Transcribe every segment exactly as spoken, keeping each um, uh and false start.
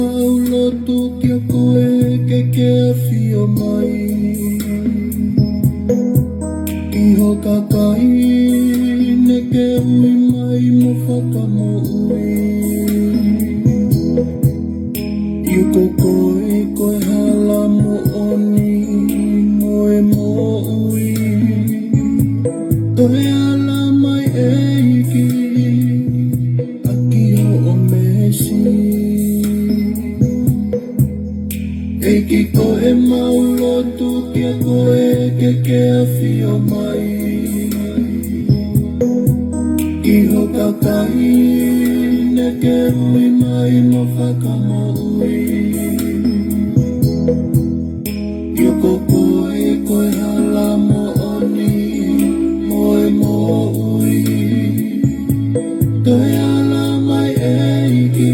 Mau lotu kia koe ke ke ʻafio mai ʻi ho kakai, neʻe ui mai mo fakamoʻui. ʻIo ko koe ko e hala moʻoni mo e moʻui. Toe ala mai ʻEiki, ʻaki hoʻo meesi. ʻEiki ko e mau lotu kia koe ke ke ʻafio mai ʻi ho kakai, neʻe ke ui mai mo fakamoʻui. ʻIo ko koe ko e hala moʻoni mo e moʻui. Toe ala mai ʻEiki,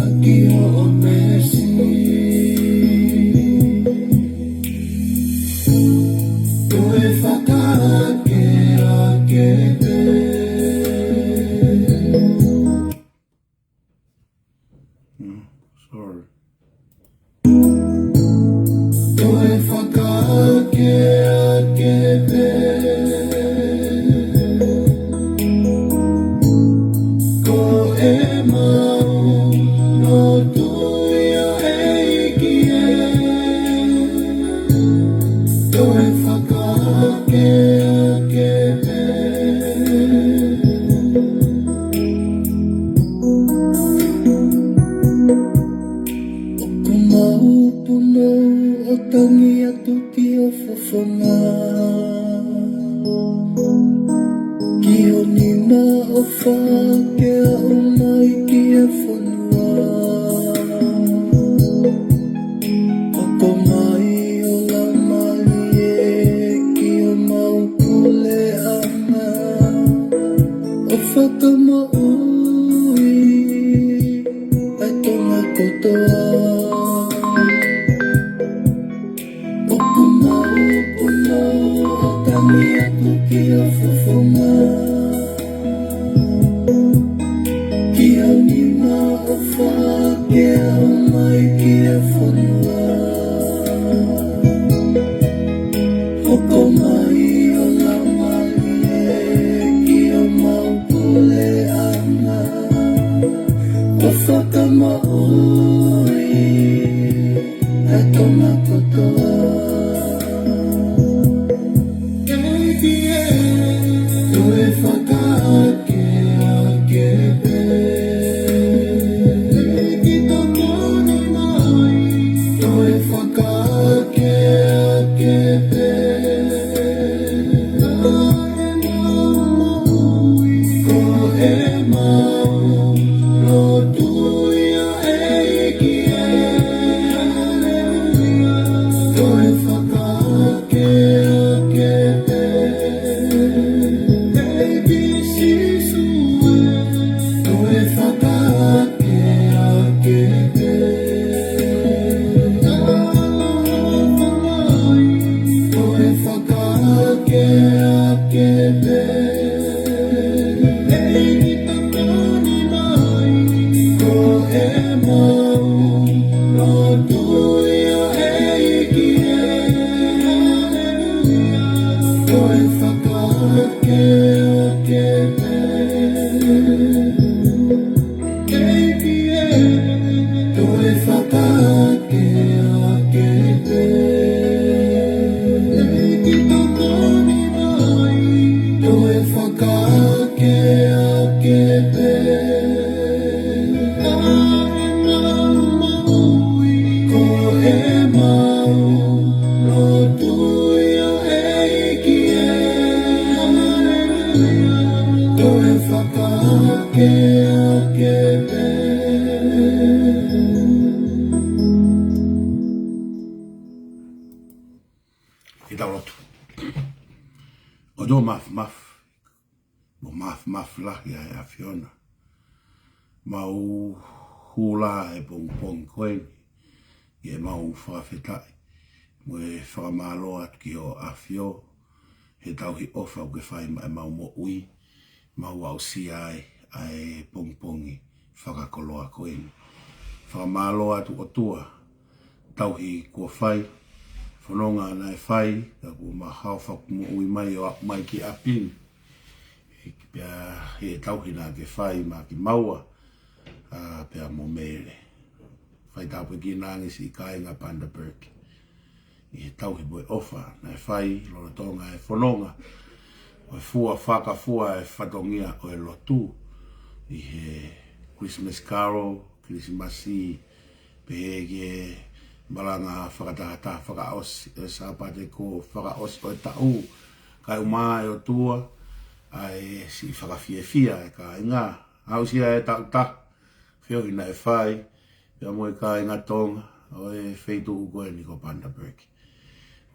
ʻaki hoʻo meesi. Toe fakaʻakeʻake pē. Mm, sorry. Toe fakaʻakeʻake pē. Ko e mau lotu ia ʻEiki ē. Toe fakaʻakeʻake pē. ʻOku mau punou ʻo tangi atu ki ho fofonga. Ki ho nima ʻofa ke aʻu mai ki he fonua. Hoko mai ho Laumālie ki homau puleʻanga. ʻO fakamoʻui ʻa Tonga kotoa. ʻOku mau punou ʻo tangi atu ki ho fofonga. Ki ho nima ʻofa ke aʻu mai ki he fonua. Hoko mai ho Laumālie ki homau puleʻanga. ʻO fakamoʻui ʻa Tonga kotoa. ʻEiki ē, toe fakaʻakeʻake pē. ʻEiki tokoni mai, toe fakaʻakeʻake pē. Ko e mau lotu ia ʻEiki ē. Haleluia. Toe fakaʻakeʻake pē. ʻEiki Sīsū ē. Toe fakaʻakeʻake pē. Toe fakaʻakeʻake pē. ʻEiki tokoni mai, ko e mau lotu ia ʻEiki ē. Haleluia. Toe fakaʻakeʻake pē. ʻEiki ē, toe fakaʻakeʻake pē. ʻEiki tokoni mai, toe fakaʻakeʻake pē. ʻA e mau moʻui, ko e mau lotu ia ʻEiki ē. Haleluia. Toe fakaʻakeʻake pē. Ke tau lotu. ʻOtua Māfimafi, ʻoku māfimafi lahi ʻa e ʻAfiona. Mau hū he pongipongi ko eni ke mau fakafetaʻi mo e fakamālō atu ki hoʻo ʻAfio he tauhi ʻofa ʻoku ke fai maʻa ʻemau moʻui, mau aʻusia ai ʻa e pongipongi fakakoloa ko eni. Fakamālō atu ʻOtua, tauhi kuo fai, fononga naʻe fai, ka kuo mau hao fakamoʻui mai ʻo aʻu mai ki ʻapi ni. Pea he tauhi naʻa ke fai maʻa kimaua, ʻa, pea mo Mele. Fai tāpuekina ange siʻi kāinga Bundaberg ʻi he tauhi mo e ʻofa naʻe fai lolotonga e fononga ʻo e fua fakafua e fatongia ʻo e lotu ʻi he Christmas Carol, Kilisimasi, pehē ki he malanga fakatahataha fakaʻosi e Sāpate kuo fakaʻosi ʻo e taʻu. Kae ʻumaʻā ʻe ʻOtua ʻa e siʻi fakafiefia e kāinga. Aʻusia e taʻu taha, feohi naʻe fai, pea mo e kāinga Tonga ʻo e feituʻu ko eni ko Bundaberg.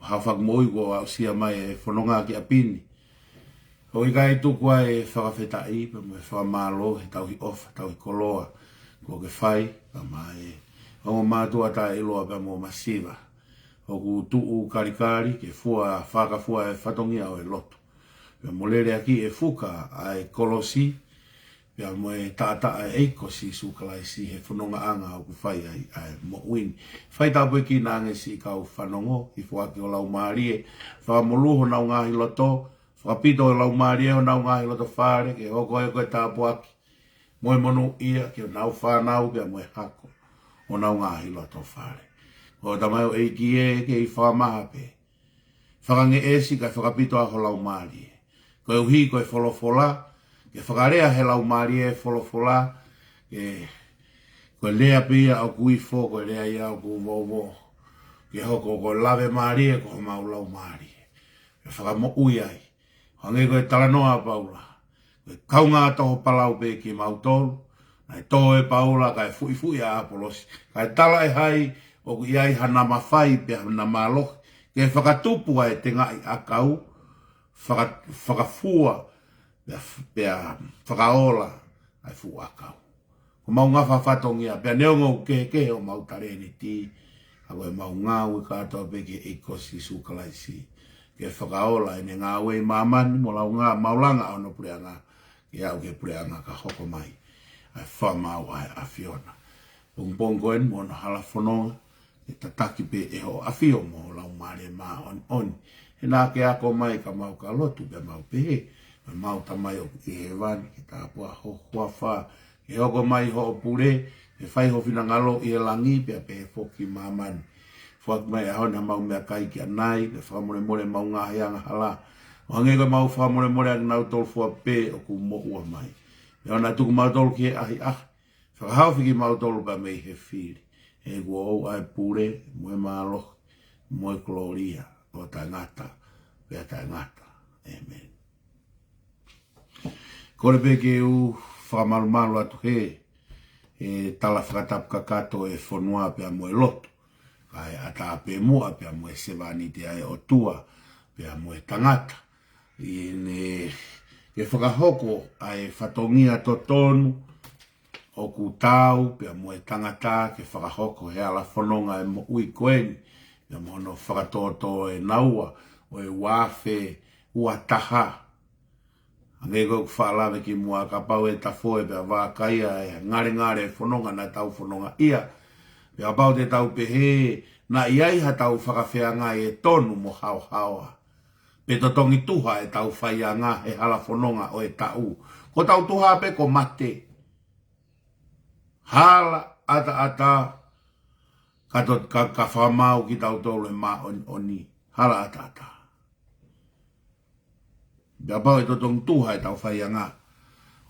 Hao fakamoʻui kuo aʻusia mai e fononga ki ʻapi ni. ʻOku ʻikai tuku ai e fakafetaʻi, pea mo e fakamālō, he tauhi ʻofa, tauhi koloa kuo ke fai, pea mo e ongo mātuʻa taʻeʻiloa pea mo masiva ʻoku tuʻu kalikali ke fua fakafua e fatongia ʻo e lotu. Pea mo lele ʻaki e fuka ʻa e kolosi, pea mo e taʻataʻa ʻo e ʻEiki ko Sīsū Kalaisi he fonongaʻanga ʻoku fai ai ʻa e moʻui ni. Fai tāpuekina ange siʻi kau fanongo, hifo ʻaki ho laumālie, fakamolū honau ngaahi loto, fakapito ho laumālie honau ngaahi loto fale, ke hoko ia ko e tāpuaki mo e monūʻia ki honau fānau pea mo e hako honau ngaahi loto fale. Ko e Tamai ʻEiki ē, kei fakamaha pē, fakangeʻesi kae fakapito ʻa ho laumālie. Koeʻuhi ko e folofola, ke fakalea he laumālie e folofola, ke, ko e lea pē ia ʻoku ifo, ko e lea ia ʻoku vovo, ke hoko ko e lave mālie ko homau laumālie, ke fakamoʻui ai. Hangē ko e talanoa ʻa Paula, ko e kaungā toho palau pē kimautolu, naʻe tō ʻe Paula kae fuʻifuʻi ʻa ʻApolosi, kae tala ʻe hai ʻoku ʻi ai hana mafai pea hana mālohi ke fakatupu ʻa e tengaʻi ʻakau, faka-, fakafua, pea, pea fakaola ʻa e fuʻu ʻakau. Ko homau ngafa fatongia, pea neongo ʻoku kehekehe homau talēniti, ka ko ʻemau ngāue kātoa pē ki he ʻEiki ko Sīsū Kalaisi, ke fakaola ʻene ngāue ʻi māmani mo lau ngā maulanga ʻa hono puleʻanga, ke aʻu ki he puleʻanga ka hoko mai ʻa e fakamaau ʻa e ʻAfiona. Pongipongi ko eni mo hono hala fononga, ke tataki pē ʻe hoʻo ʻAfio mo ho Laumālie Māʻoniʻoni. He naʻa ke ako mai ka mau ka lotu pea mau pehē, ko ʻemau Tamai ʻoku ʻi hēvani, ke tāpuhā ho huafa, ke hoko mai hoʻo pule, ke fai ho finangalo ʻi he langi pea pehē foki ʻi māmani. Foaki mai he ʻaho ni haʻamau meʻakai ki ʻanai, pea fakamolemole ʻemau ngaahi angahala, ʻo hangē ko ʻemau fakamolemole ʻa kinautolu fua pē ʻoku moʻua mai. Pea ʻoua naʻa tuku mautolu ki he ʻahiʻahi, fakahaofi kimautolu pea mei he fili. He kuo ʻoʻou ʻa e pule, mo e mālohi, mo e kolōlia, ʻo taʻengata pea taʻengata. ʻĒmeni. Kole pē ke u fakamalumalu atu he, he tala fakatapu kakato e fonua pea mo e lotu, kae ʻatā pē muʻa pea mo e sevāniti ʻa e ʻOtua pea mo e tangata, ʻi heʻene, ke fakahoko ʻa e fatongia totonu ʻoku taau pea mo e tangata ke fakahoko he hala fononga e moʻui ko eni, pea mo hono fakatōtō ʻe naua ʻo e ua afe ua taha. Hangē ko ʻeku faʻa lave kimuʻa, kapau ʻe tafoe pea vākaia e ngalengalé e fononga naʻa tau fonongaʻia, pea kapau te tau pehē naʻe ʻi ai haʻatau fakafeangai ʻe tonu mo haohaoa, pe totongi tuha ʻetau faianga he hala fononga ʻo e taʻu, ko ʻetau tuha pē ko mate. Hala ʻataʻatā, ka to-, ka, ka fakamaau kitautolu ʻe he māʻoniʻoni. Hala ʻataʻatā. Pea kapau ʻe totongi tuha ʻetau faianga,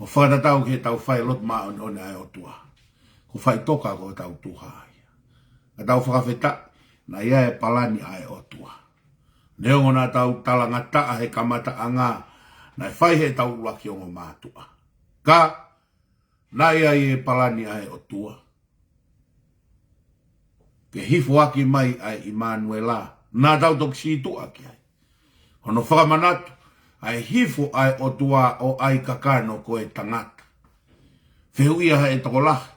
ʻo fakatatau ki heʻetau fai e lotu māʻoniʻoni ʻa e ʻOtua, ko e faʻitoka ko ʻetau tuha ia. Ka tau fakafetaʻi, naʻe ʻi ai e palani ʻa e ʻOtua. Neongo naʻa tau talangataʻa he kamataʻanga, naʻe fai heʻetau ʻuluaki ongo mātuʻa, ka naʻe ʻi ai e palani ʻa e ʻOtua ke hifo ʻaki mai ʻa e ʻImanuela naʻa tau toki sītuʻa ki ai. Hono fakamanatu ʻa e hifo ʻa e ʻOtua ʻo ʻai kakano ko e tangata. Fehuʻia ʻe he tokolahi,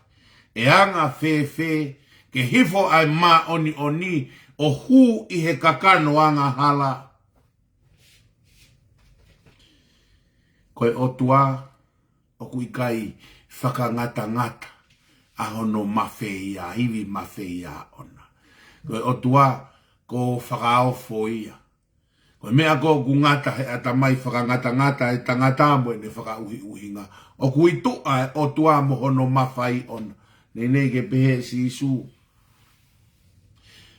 ʻe anga fēfē ke hifo ʻa e māʻoniʻoni ʻo hū ʻi he kakano angahala? Ko e ʻOtua ʻoku ʻikai fakangatangata, ʻa hono mafeia, ivi mafeia ʻona. Ko e ʻOtua, ko e fakaofo ia. Ko e meʻa ko ē ʻoku ngata he ʻatamai fakangatangata e tangata mo ʻene fakaʻuhiʻuhinga. ʻOku ʻi tuʻa e ʻOtua mo hono mafai ʻona. Neʻineʻi ke pehē ʻe Sīsū.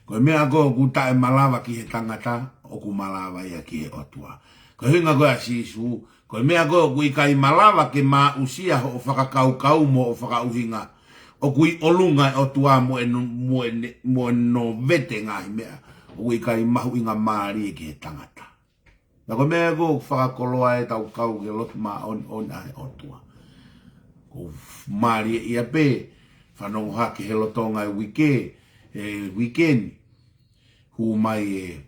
Ko e meʻa ko ē ʻoku taʻemalava ki he tangata, ʻoku malava ia ki he ʻOtua. Ko e ʻuhinga ko ē ʻa Sīsū, ko e meʻa ko ē ʻoku ʻikai malava ke maʻusia hoʻo fakakaukau mo hoʻo fakaʻuhinga, ʻoku ʻi ʻolunga e ʻOtua mo ʻene, mo ʻene, mo ʻene vete ngaahi meʻa ʻoku ʻikai mahuʻinga mālie ki he tangata. Na ko e meʻa ko ē ʻoku fakakoloa e tau kau ki he lotu māʻoniʻoni ʻa e ʻOtua. ʻOku mālie ia pē, fanongo hake he lolotonga e uike, e uike ni, hū mai e,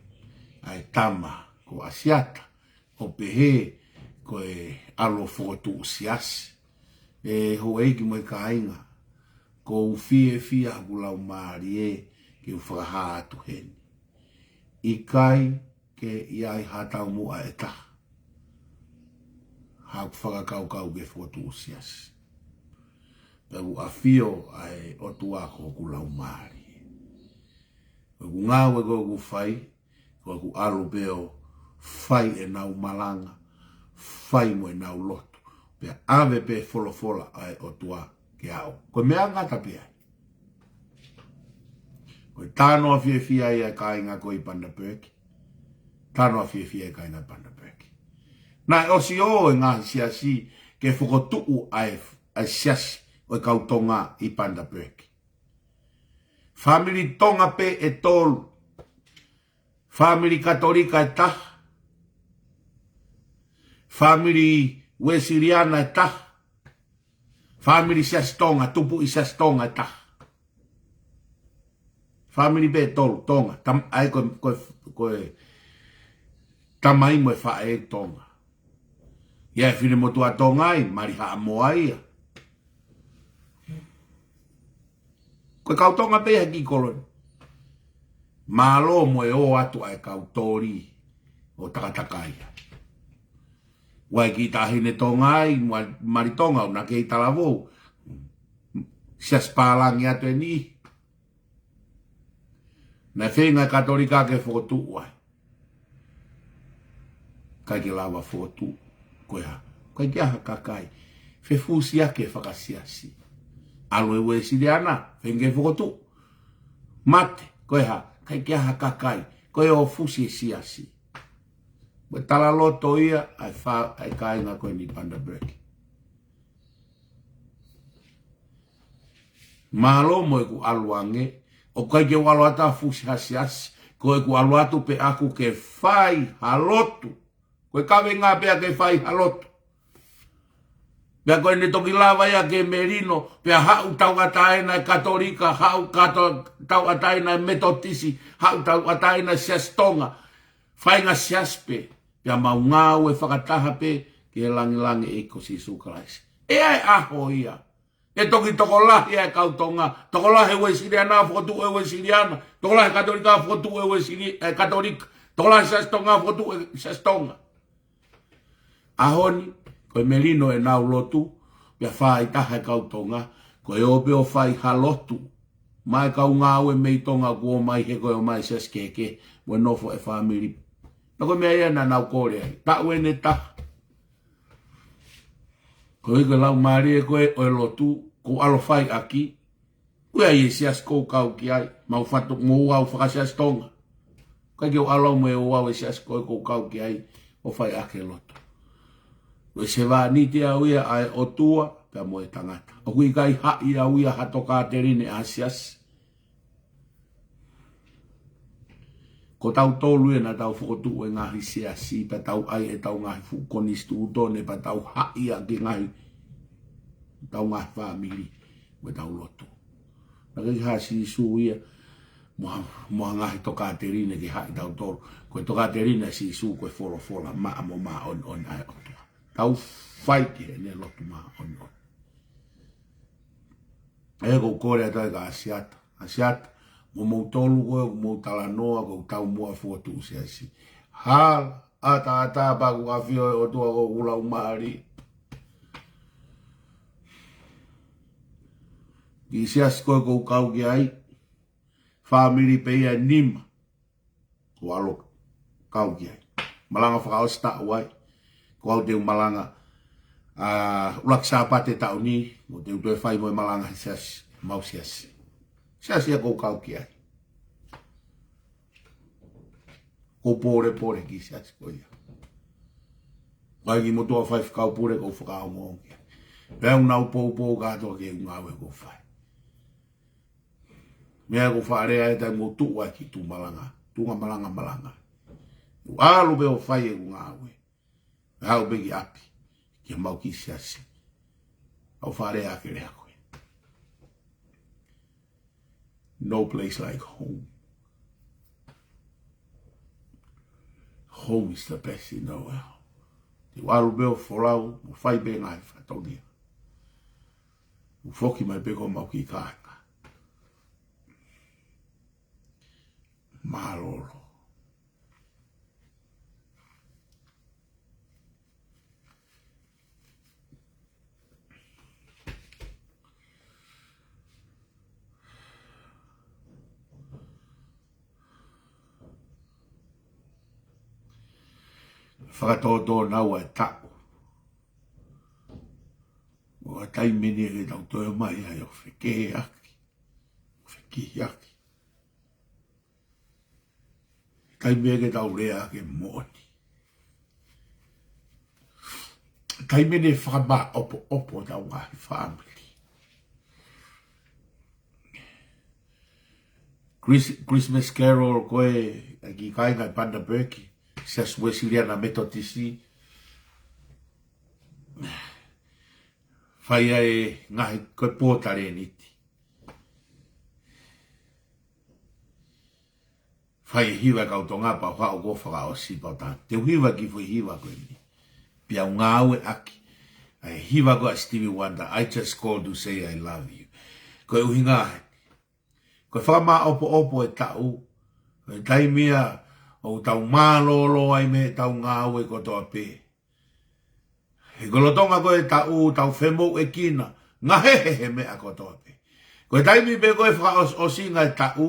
ʻa e tama, ko ʻAsiata, ʻo pehē, ko e ʻalu ʻo fokotuʻu siasi. E houʻeiki mo e kāinga, ʻoku ou fiefia ʻaku laumālie ke u fakahā atu heni. ʻIkai ke ʻi ai ha taumuʻa ʻe taha haʻaku fakakaukau ke fokotuʻu siasi. Pea ʻoku ʻafio ʻa e ʻOtua ko hoku laumālie. Ko ʻeku ngāue ko ē ʻoku fai, ko ʻeku ʻalu pē ʻo fai ʻenau malanga, fai mo ʻenau lotu. Pea ʻave pē folofola ʻa e ʻOtua ke aʻu. Ko e meʻa ngata pē ai. Ko e talanoa fiefia ia e kāinga ko ē ʻi Bundaberg. Talanoa fiefia e kāinga Bundaberg. Naʻe ʻosi ō e ngaahi siasi ke fokotuʻu ʻa e, ʻa e siasi ʻo e kau Tonga ʻi Bundaberg. Fāmili Tonga pē ʻe tolu. Fāmili Katolika ʻe taha. Fāmili Uēsiliana ʻe taha. Fāmili Siasi Tonga, tupuʻi Siasi Tonga ʻe taha. Fāmili pē ʻe tolu, Tonga. Tam-, ʻa e ko, ko, ko e tamai mo e faʻē Tonga. ʻI ai e finemotuʻa Tonga ai, mali Haʻamoa ia. Ko e kau Tonga pē ia he kiʻi koloni. Mālō mo e ō atu ʻa e kau toli ʻo takatakai. ʻOku ʻi ai e kiʻi taʻahine Tonga ai, ma-, mali Tonga, ʻoku na kei talavou. Siasi pālangi atu eni. Naʻe feinga e Katolika ke fokotuʻu ai. ʻIkai ke lava fokotuʻu. Ko e hā? ʻIkai ke ʻi ai ha kakai. Fefusiaki e fakasiasi. ʻAlu e Uēsiliana, feinga ke fokotuʻu. Mate, ko e hā? ʻIkai ke ʻi ai ha kakai. Ko e ō fusi e siasi. Mo e talaloto ia, ʻa e fa-, ʻa e kāinga ko eni Bundaberg. Mālō mo ʻeku ʻalu ange, ʻoku ʻikai ke u ʻalu atu ʻo fusi ha siasi, ko ʻeku ʻalu atu pē ʻaku ke fai ha lotu. Ko e kavenga pē ia ke fai ha lotu. Pea ko ʻene toki lava ia ke melino, pea haʻu tauʻatāina e Katolika, haʻu kato-, tauʻatāina e Metotisi, haʻu tauʻatāina e Siasi Tonga, faʻahinga siasi pē, pea mau ngāue fakataha pē ki he langilangi ʻo e ʻEiki ko Sīsū Kalaisi. ʻE ʻi ai e ʻaho ia. ʻE toki tokolahi e kau Tonga, tokolahi e Uēsiliana fokotuʻu e Uēsiliana, tokolahi e Katolika fokotuʻu e Uēsili-, e Katolika, tokolahi e Siasi Tonga fokotuʻu e Siasi Tonga. ʻAho ni, ko e melino ʻenau lotu, pea fāitaha e kau Tonga, ko e ō pē ʻo fai ha lotu. Mai kau ngāue mei Tonga kuo ō mai he ko e ō mai siasi kehekehe, mo e nofo e fāmili. Na ko e meʻa ia naʻa nau kole ai. Taʻu eni ʻe taha. Ko e ʻikai laumālie ko ē ʻo e lotu, ʻoku ou ʻalu ʻo fai ʻaki. ʻOku ʻi ai e siasi ʻoku ou kau ki ai, mau fatu, mo au fakasiasi Tonga. ʻIkai ke u ʻalu au mo e ouau e siasi ko ē ʻoku ou kau ki ai, ʻo fai ʻaki e lotu. Ko e sevāniti au ia ʻa e ʻOtua, pea mo e tangata. ʻOku ʻikai haʻi au ia ha tokāteline ʻa e siasi. Ko tautolu ia naʻa tau fokotuʻu e ngaahi siasi, pea tau ʻai ʻetau ngaahi fuʻu konisitūtone, pea tau haʻi ʻaki e ngaahi, ʻetau ngaahi fāmili, mo ʻetau lotu. Naʻe ʻikai ha Sīsū ia, mo ha, mo ha ngaahi tokāteline ke haʻi tautolu. Ko e tokāteline ʻa Sīsū, ko e folofola, maʻa mo māʻoniʻoni ʻa e ʻOtua. Tau fai ki heʻene lotu māʻoniʻoni. ʻE ʻoku ou kole atu ai kia ʻAsiata. ʻAsiata, mo moutolu ko ē, ʻoku mou talanoa, ʻoku taumuʻa fokotuʻu siasi. Hala, ʻataʻatā pea ʻoku ʻafio e ʻOtua ko hoku laumālie. ʻI he siasi ko ē ʻoku ou kau ki ai, fāmili pē ia ʻe nima ʻoku ou ʻalu ʻo kau ki ai. Malanga fakaʻosi taʻu ai, ko au te u malanga, ʻa, ʻuluaki Sāpate taʻu ni, ʻoku ou toe fai mo e malanga he siasi, mau siasi. Siasi ia ʻoku ou kau ki ai. ʻOku ou pōlepole ki he siasi ko ia. Fai ki motuʻa faifekau pule ʻoku ou fakaongoongo ki ai. Pea ʻoku nau poupou kātoa ki he ngāue ʻoku ou fai. Meʻa ʻoku ou faʻa lea ai he taimi ʻoku ou tuʻu ai ki tuʻa malanga, tuʻunga malanga malanga. ʻOku ou ʻalu pē ʻo fai ʻeku ngāue. Haʻu pē ki ʻapi, ki heʻemau kiʻi siasi. ʻOku ou faʻa lea ʻaki e lea ko ē. No place like home. Home is the best in the world. Te u ʻalu pē ʻo folau, ʻo fai pē ngaahi fatongia. ʻO foki mai pē ko homau kiʻi kāinga. Mālōlō. Fakatōtōnau e taʻu. ʻO e taimi eni ke tau toe mai ai ʻo fekeheaki, ʻo fekeheaki. Taimi eni ke tau lea ke moʻoni. Taimi eni fakamaʻopoʻopo ʻetau ngaahi fāmili. Chris-, Christmas Carol ko ē, ʻa e kiʻi kāinga ʻi Bundaberg, Siasi Uēsiliana Metotisi. Fai ai e ngaahi ko e pōtalēniti. Fai e hiva e kau Tonga pea u haʻu ʻo fakaʻosi pea u tā. Te u hiva e kiʻi foʻi hiva ko eni. Pea u ngāueʻaki ʻa e hiva ko ē ʻa Stevie Wonder, I just called to say I love you. Ko e ʻuhinga, ko e fakamaʻopoʻopo e taʻu, ko e taimi ia ʻoku tau mālōlō ai mei heʻetau ngāue kotoa pē. He ko e lolotonga ko ē e taʻu, tau femouʻekina, ngahehe he meʻa kotoa pē. Ko e taimi pē ko ē fakaʻosiʻosinga e taʻu,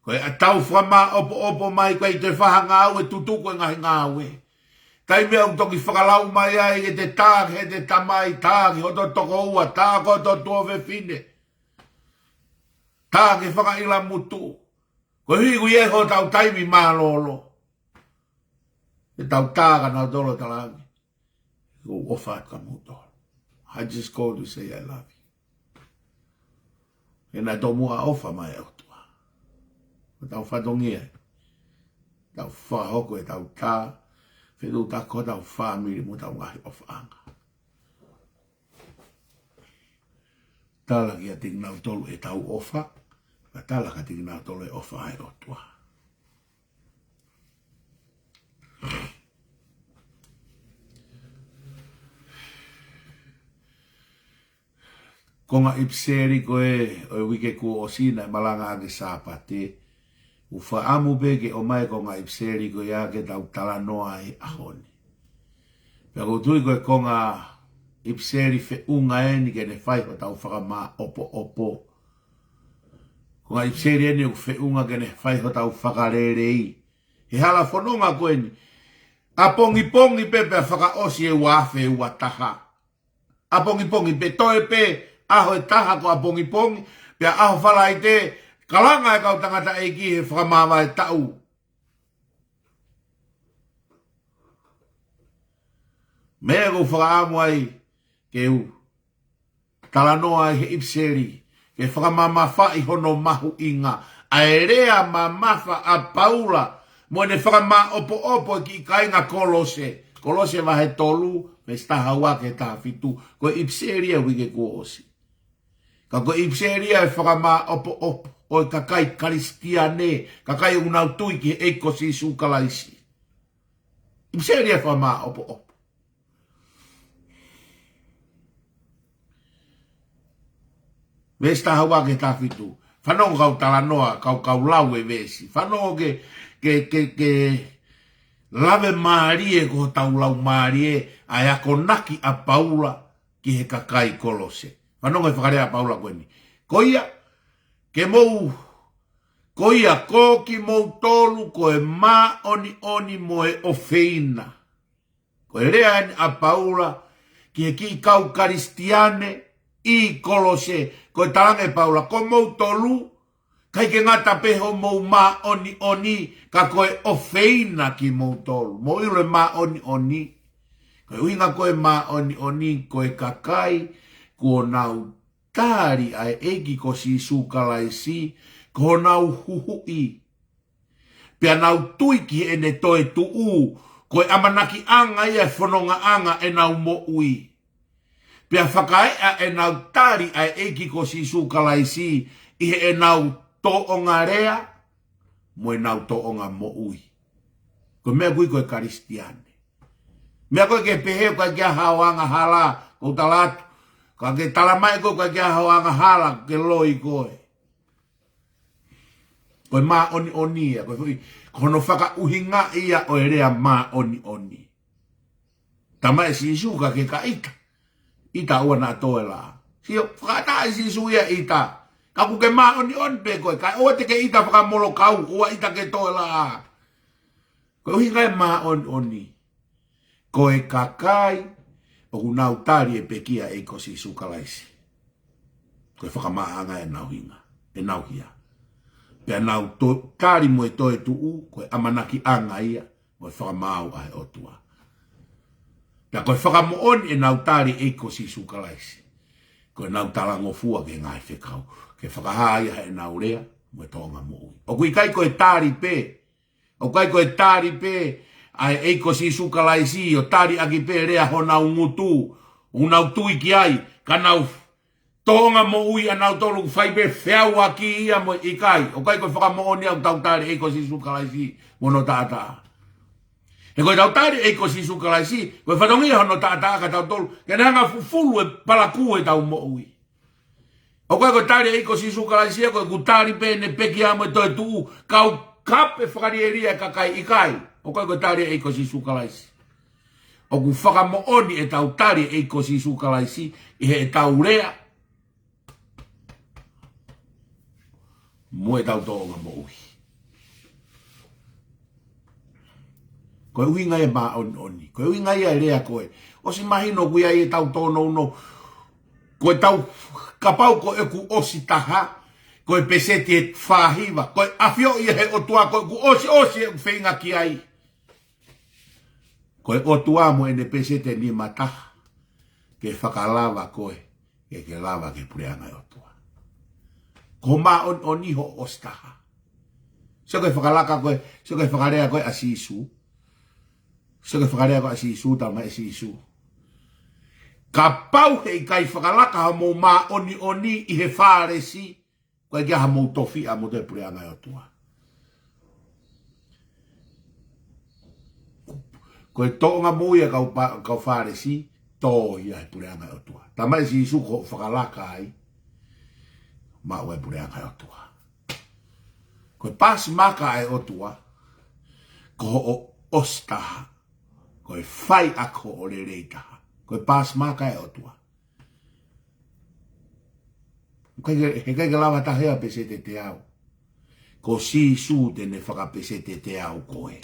ko ʻetau fakamaʻopoʻopo mai, ko e ʻikai toe fai ha ngāue, tutuku e ngaahi ngāue. Taimi ʻoku toki fakalau mai ai ʻete tā ki heʻete tamai, tā ki hoto tokoua, tā ki hoto tuofefine, tā ki he fakaʻilamutu. Koeʻuhi ʻoku ʻi ai hotau taimi mālōlō. ʻEtau tā kia nautolu ʻo talaange, ʻoku ou ʻofa atu kia moutolu. I just called to say I love you. He naʻe tomuʻa ʻofa mai e ʻOtua. Ko ʻetau fatongia, tau fakahoko ʻetau tā, fetuʻutaki ko hotau fāmili mo hotau ngaahi ʻofaʻanga. Tala kiate kinautolu ʻetau ʻofa, ka tala kiate kinautolu e ʻofa ʻa e ʻOtua. Konga ʻipiseli ko ē ʻo e uike kuo ʻosi naʻe malanga ʻaki e Sāpate, ʻoku ou fakaʻamu pē ke ʻomai e konga ʻipiseli ko ia ke tau talanoa ai he ʻaho ni. Pea ʻoku ou tui ko e konga ʻipiseli feʻunga eni ke ne fai hotau fakamaʻopoʻopo. Konga ʻipiseli eni ʻoku feʻunga ke ne fai hotau fakalelei. He hala fononga ko eni. ʻApongipongi pē pea fakaʻosi e ua afe ua taha. ʻApongipongi pē, toe pē ʻaho ʻe taha ko ʻapongipongi, pea ʻaho Falaite, kalanga e kau tangataʻeiki he fakamāvae taʻu. Meʻa ʻoku ou fakaʻamu ai ke u talanoa ai he ʻipiseli, ke fakamamafaʻi hono mahuʻinga ʻa e lea mamafa ʻa Paula, mo ʻene fakamaʻopoʻopo e kiʻi kāinga Kolose. Kolose vahe tolu, veesi taha ua ki he taha fitu, ko e ʻipiseli ia e uike kuo ʻosi. Ka ko e ʻipiseli ia e fakamaʻopoʻopo ʻo e kakai Kalisitiane, kakai ʻoku nau tui ki he ʻEiki ko Sīsū Kalaisi. ʻIpiseli ia e fakamaʻopoʻopo. Veesi taha ua ki he taha fitu. Fanongo kau talanoa, kau, kau lau e veesi. Fanongo ke, ke, ke, ke lave mālie ko hotau lau mālie, ʻa e akonaki ʻa Paula ki he kakai Kolose. Fanongo e fakalea ʻa Paula ko eni. Ko ia, ke mou, ko ia, ko kimoutolu ko e māʻoniʻoni mo e ʻofeina. Ko e lea eni ʻa Paula ki he kiʻi kau Kalisitiane ʻi Kolose, ko e talaange ʻe Paula, ko moutolu, ʻikai ke ngata pē hoʻomou māʻoniʻoni, ka ko e ʻofeina kimoutolu. Mou ʻilo e māʻoniʻoni. Ko e ʻuhinga ko e māʻoniʻoni, ko e kakai kuo nau tali ʻa e ʻEiki ko Sīsū Kalaisi ko honau huhuʻi. Pea nau tui ki heʻene toetuʻu, ko e ʻamanakiʻanga ia e fonongaʻanga ʻenau moʻui. Pea fakaeʻa ʻenau tali ʻa e ʻEiki ko Sīsū Kalaisi ʻi heʻenau tōʻonga lea mo ʻenau tōʻonga moʻui. Ko e meʻa ʻoku ui ko e Kalisitiane. Meʻa ko ē ke pehē ʻoku ʻikai ke ʻi ai haʻo angahala, ʻoku ou tala atu, ka ke tala mai ko ē ʻoku ʻikai ke ʻi ai haʻo angahala, ke loi koe. Ko e māʻoniʻoni ia, ko e foʻi, ko hono fakaʻuhinga ia ʻo e lea māʻoniʻoni. Talamai ʻe Sīsū ka ke ka ʻita. ʻIta ʻoua naʻa toe laʻā. Sio, fakaʻatā ʻe Sīsū ia ʻita. Ka ʻoku ke māʻoniʻoni pē koe, kae ʻoua te ke ʻita fakamolokau, ʻoua ʻita ke toe laʻā. Ko e ʻuhinga e māʻoniʻoni. Ko e kakai ʻoku nau tali e pekia ʻa e ʻEiki ko Sīsū Kalaisi. Ko e fakamaʻaʻanga ʻenau hinga, ʻenau hia. Pea nau to-, tali mo e toetuʻu, ko e ʻamanakiʻanga ia, mo e fakamaau ʻa e ʻOtua. Pea ko e fakamoʻoni ʻenau tali e ʻEiki ko Sīsū Kalaisi. Ko ʻenau talangofua ki he ngaahi fekau. Ke fakahā ia heʻenau lea, mo e tōʻonga moʻui. ʻOku ʻikai ko e tali pē, ʻoku ʻikai ko e tali pē ʻa e ʻEiki ko Sīsū Kalaisi, ʻo tali ʻaki pē lea honau ngutu, ʻoku nau tui ki ai, ka nau tōʻonga moʻui ʻanautolu ʻoku fai pē feʻauaki ia mo e ʻikai. ʻOku ʻikai ko e fakamoʻoni ʻoku tau tali e ʻEiki ko Sīsū Kalaisi mo hono taʻataʻa. He ko ʻetau tali e ʻEiki ko Sīsū Kalaisi, ko e fatongia hono taʻataʻa kia tautolu, ke ne hanga ʻo fufulu e palakū ʻetau moʻui. ʻOku ʻikai ko e tali e ʻEiki ko Sīsū Kalaisi ia, ko ʻeku tali pē ʻene pekia mo e toetuʻu, kau kape fakalielia e kakai, ʻikai. ʻOku ʻikai ko e tali e ʻEiki ko Sīsū Kalaisi. ʻOku fakamoʻoni ʻetau tali e ʻEiki ko Sīsū Kalaisi ʻi heʻetau lea mo ʻetau tōʻonga moʻui. Ko e ʻuhinga e māʻoniʻoni. Ko e ʻuhinga ia e lea ko ē. ʻOsi mahino ʻoku ʻi ai ʻetau tōnounou. Ko ʻetau, kapau ko ʻeku ʻosi taha, ko e peseti ʻe fāhiva. Ko e ʻafioʻi ia he ʻOtua, ko ʻeku ʻosiʻosi ʻeku feinga ki ai. Ko e ʻOtua mo ʻene peseti ʻe nima taha, ke fakalava koe ke ke lava ki he puleʻanga ʻo e ʻOtua. Ko e māʻoniʻoni hoʻo ʻosi taha. Sio ki he fakalaka ko ē, sio ki he fakalea ko ē ʻa Sīsū. Sio ki he fakalea ko ē ʻa Sīsū, talamai ʻe Sīsū, kapau heʻikai fakalaka hoʻomou māʻoniʻoni ʻi he Fālesi, ʻoku ʻikai ke ʻi ai haʻamou tofiʻa mo e puleʻanga ʻo e ʻOtua. Ko e tōʻonga moʻui ʻa e kau pa-, kau Fālesi, tō ia he puleʻanga ʻo e ʻOtua. Talamai ʻe Sīsū ko hoʻo fakalaka ai, maʻu ai e puleʻanga ʻo e ʻOtua. Ko e paasi maka ʻa e ʻOtua, ko hoʻo ʻosi taha. Ko e fai ʻaki hoʻo lelei taha. Ko e paasi maka ʻa e ʻOtua. ʻIkai ke, heʻikai ke lava taha ia ʻo peseti ʻe teau. Ko Sīsū te ne fakapeseti ʻe teau koe.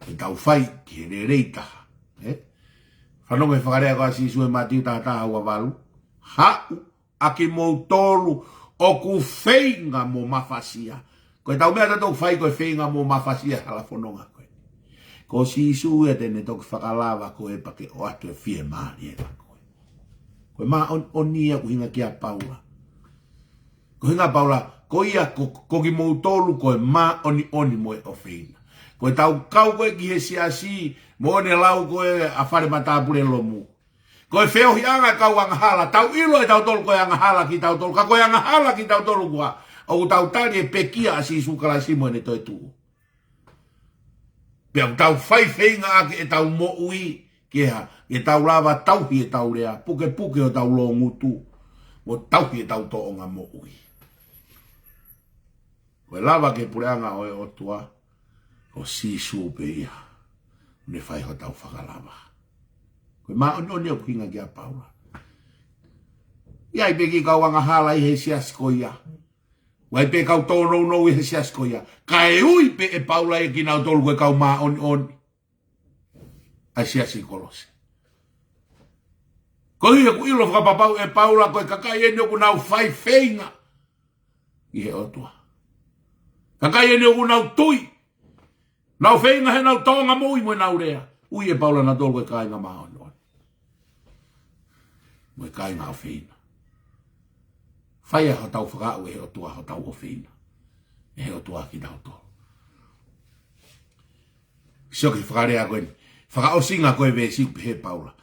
Ke tau fai ki he lelei taha. ʻE? Fanongo he fakalea ko ē ʻa Sīsū ʻi Mātiu taha taha ua valu. Haʻu ʻa kimoutolu ʻoku feinga mo mafasia. Ko ʻetau meʻa ʻoku tau fai ko e feinga mo mafasia hala fononga ko ē. Ko Sīsū ia te ne toki fakalava koe pea ke ʻoatu e fiemālie ʻa koe. Ko e māʻoniʻoni ia ʻoku ʻuhinga ki ai ʻa Paula. Ko e ʻuhinga ʻa Paula, ko ia ko, ko kimoutolu ko e māʻoniʻoni mo e ʻofeina. Ko ʻetau kau ko ē ki he siasi, mo ʻene lau ko ē ʻa e fale matāpule lomu. Ko e feohiʻanga ʻa e kau angahala, tau ʻilo ʻe tautolu ko e angahala kitautolu, ka ko e angahala kitautolu koā ʻoku tau tali e pekia ʻa Sīsū Kalaisi mo ʻene toetuʻu. Pea ʻoku tau fai feinga ʻaki ʻetau moʻui, ke hā, ke tau lava tauhi ʻetau lea, pukepuke hotau loungutu, mo tauhi ʻetau tōʻonga moʻui. Ko e lava ki he puleʻanga ʻo e ʻOtua, ko Sīsū pē ia ʻoku ne fai hotau fakalava. Ko e māʻoniʻoni ʻoku ʻuhinga ki ai ʻa Paula. ʻI ai pē kiʻi kau angahala ʻi he siasi ko ia. ʻI ai pē kau tōnounou ʻi he siasi ko ia. Kae ui pē ʻe Paula ia kinautolu ko e kau māʻoniʻoni ʻa e siasi Kolose. Koeʻuhi he ʻoku ʻilo fakapapau ʻe Paula ko e kakai eni ʻoku nau fai feinga ʻi he ʻOtua. Kakai eni ʻoku nau tui. Nau feinga he nau tōʻonga moʻui mo ʻenau lea. Ui ʻe Paula nautolu ko e kāinga māʻoniʻoni mo e kāinga ʻofeina. Fai ʻa hotau fakaaʻu ʻe he ʻOtua hotau ʻofeina. ʻE he ʻOtua kitautolu. Sio ki he fakalea ko eni. Fakaʻosinga ko e veesi ʻoku pehē ʻe Paula: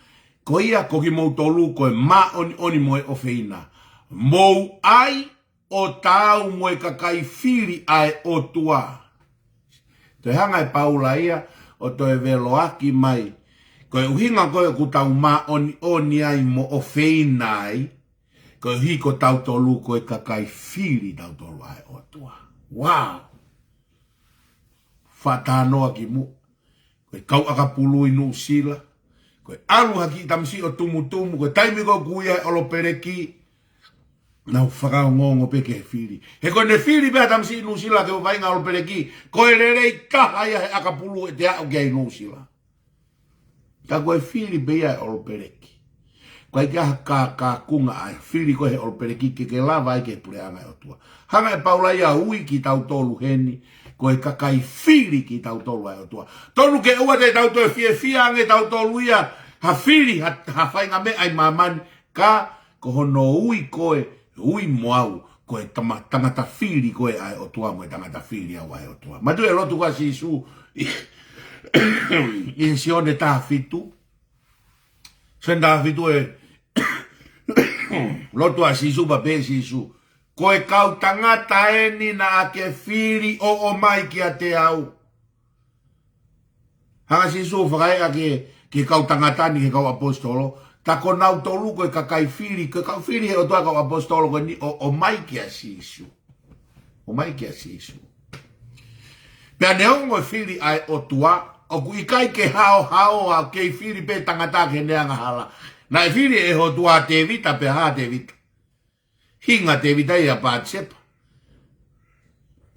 Ko ia ko kimoutolu ko e māʻoniʻoni mo e ʻofeina, mou ʻai ʻo taau mo e kakai fili ʻa e ʻOtua. Toe hanga ʻe Paula ia ʻo toe veloʻaki mai. Ko e ʻuhinga ko ē ʻoku tau māʻoniʻoni ai mo ʻofeina ai, koeʻuhi ko tautolu ko e kakai fili tautolu ʻa e ʻOtua. Wow! Faʻa talanoa ki muʻa. Ko e kau ʻakapulu ʻi Nuʻusila. Ko e ʻalu ha kiʻi tamasiʻi ʻo tumutumu. Ko e taimi ko ē ʻoku ui ai e ʻolopeleki, nau fakaongoongo pē ki he fili. He ko ʻene fili pē ha tamasiʻi Nuʻusila ke ʻo vaʻinga ʻolopeleki, ko e lelei taha ia he ʻakapulu ʻe te aʻu ki ai ʻi Nuʻusila. Ka ko e fili pē ia e ʻolopeleki. Ko e ʻikai ke ʻi ai ha kākākunga ʻa e fili ko ē he ʻolopeleki ke ke lava ai ki he puleʻanga ʻo e ʻOtua. Hanga ʻe Paula ia ʻo ui kitautolu heni ko e kakai fili kitautolu ʻa e ʻOtua. Tonu ke ʻoua te tau toe fiefia ange tautolu ia ha fili, ha, ha faʻahinga meʻa ʻi māmani, ka ko hono ui koe, ui mo au, ko e tama-, tangata fili koe ʻa e ʻOtua mo e tangata fili au ʻa e ʻOtua. Manatuʻi e lotu ʻa Sīsū ʻi, ʻi Sione taha fitu. Sione taha fitu ē, lotu ʻa Sīsū, pea pehē ʻe Sīsū: Ko e kau tangata eni naʻa ke fili ʻo ʻomai kiate au. Hanga ʻe Sīsū ʻo fakaeʻa ki he, ki he kau tangata ni, ki he kau ʻaposetolo, tā ko nautolu ko e kakai fili, ko e kau fili ʻe he ʻOtua e kau ʻaposetolo ko eni ʻo, ʻomai kia Sīsū. ʻOmai kia Sīsū. Pea neongo e fili ʻa e ʻOtua, ʻoku ʻikai ke haohaoa, kei fili pē tangata ki heʻene angahala. Naʻe fili ʻe he ʻOtua ʻa Tēvita, pea hā ʻa Tēvita? Hinga ʻa Tēvita ia ʻia Patisepa.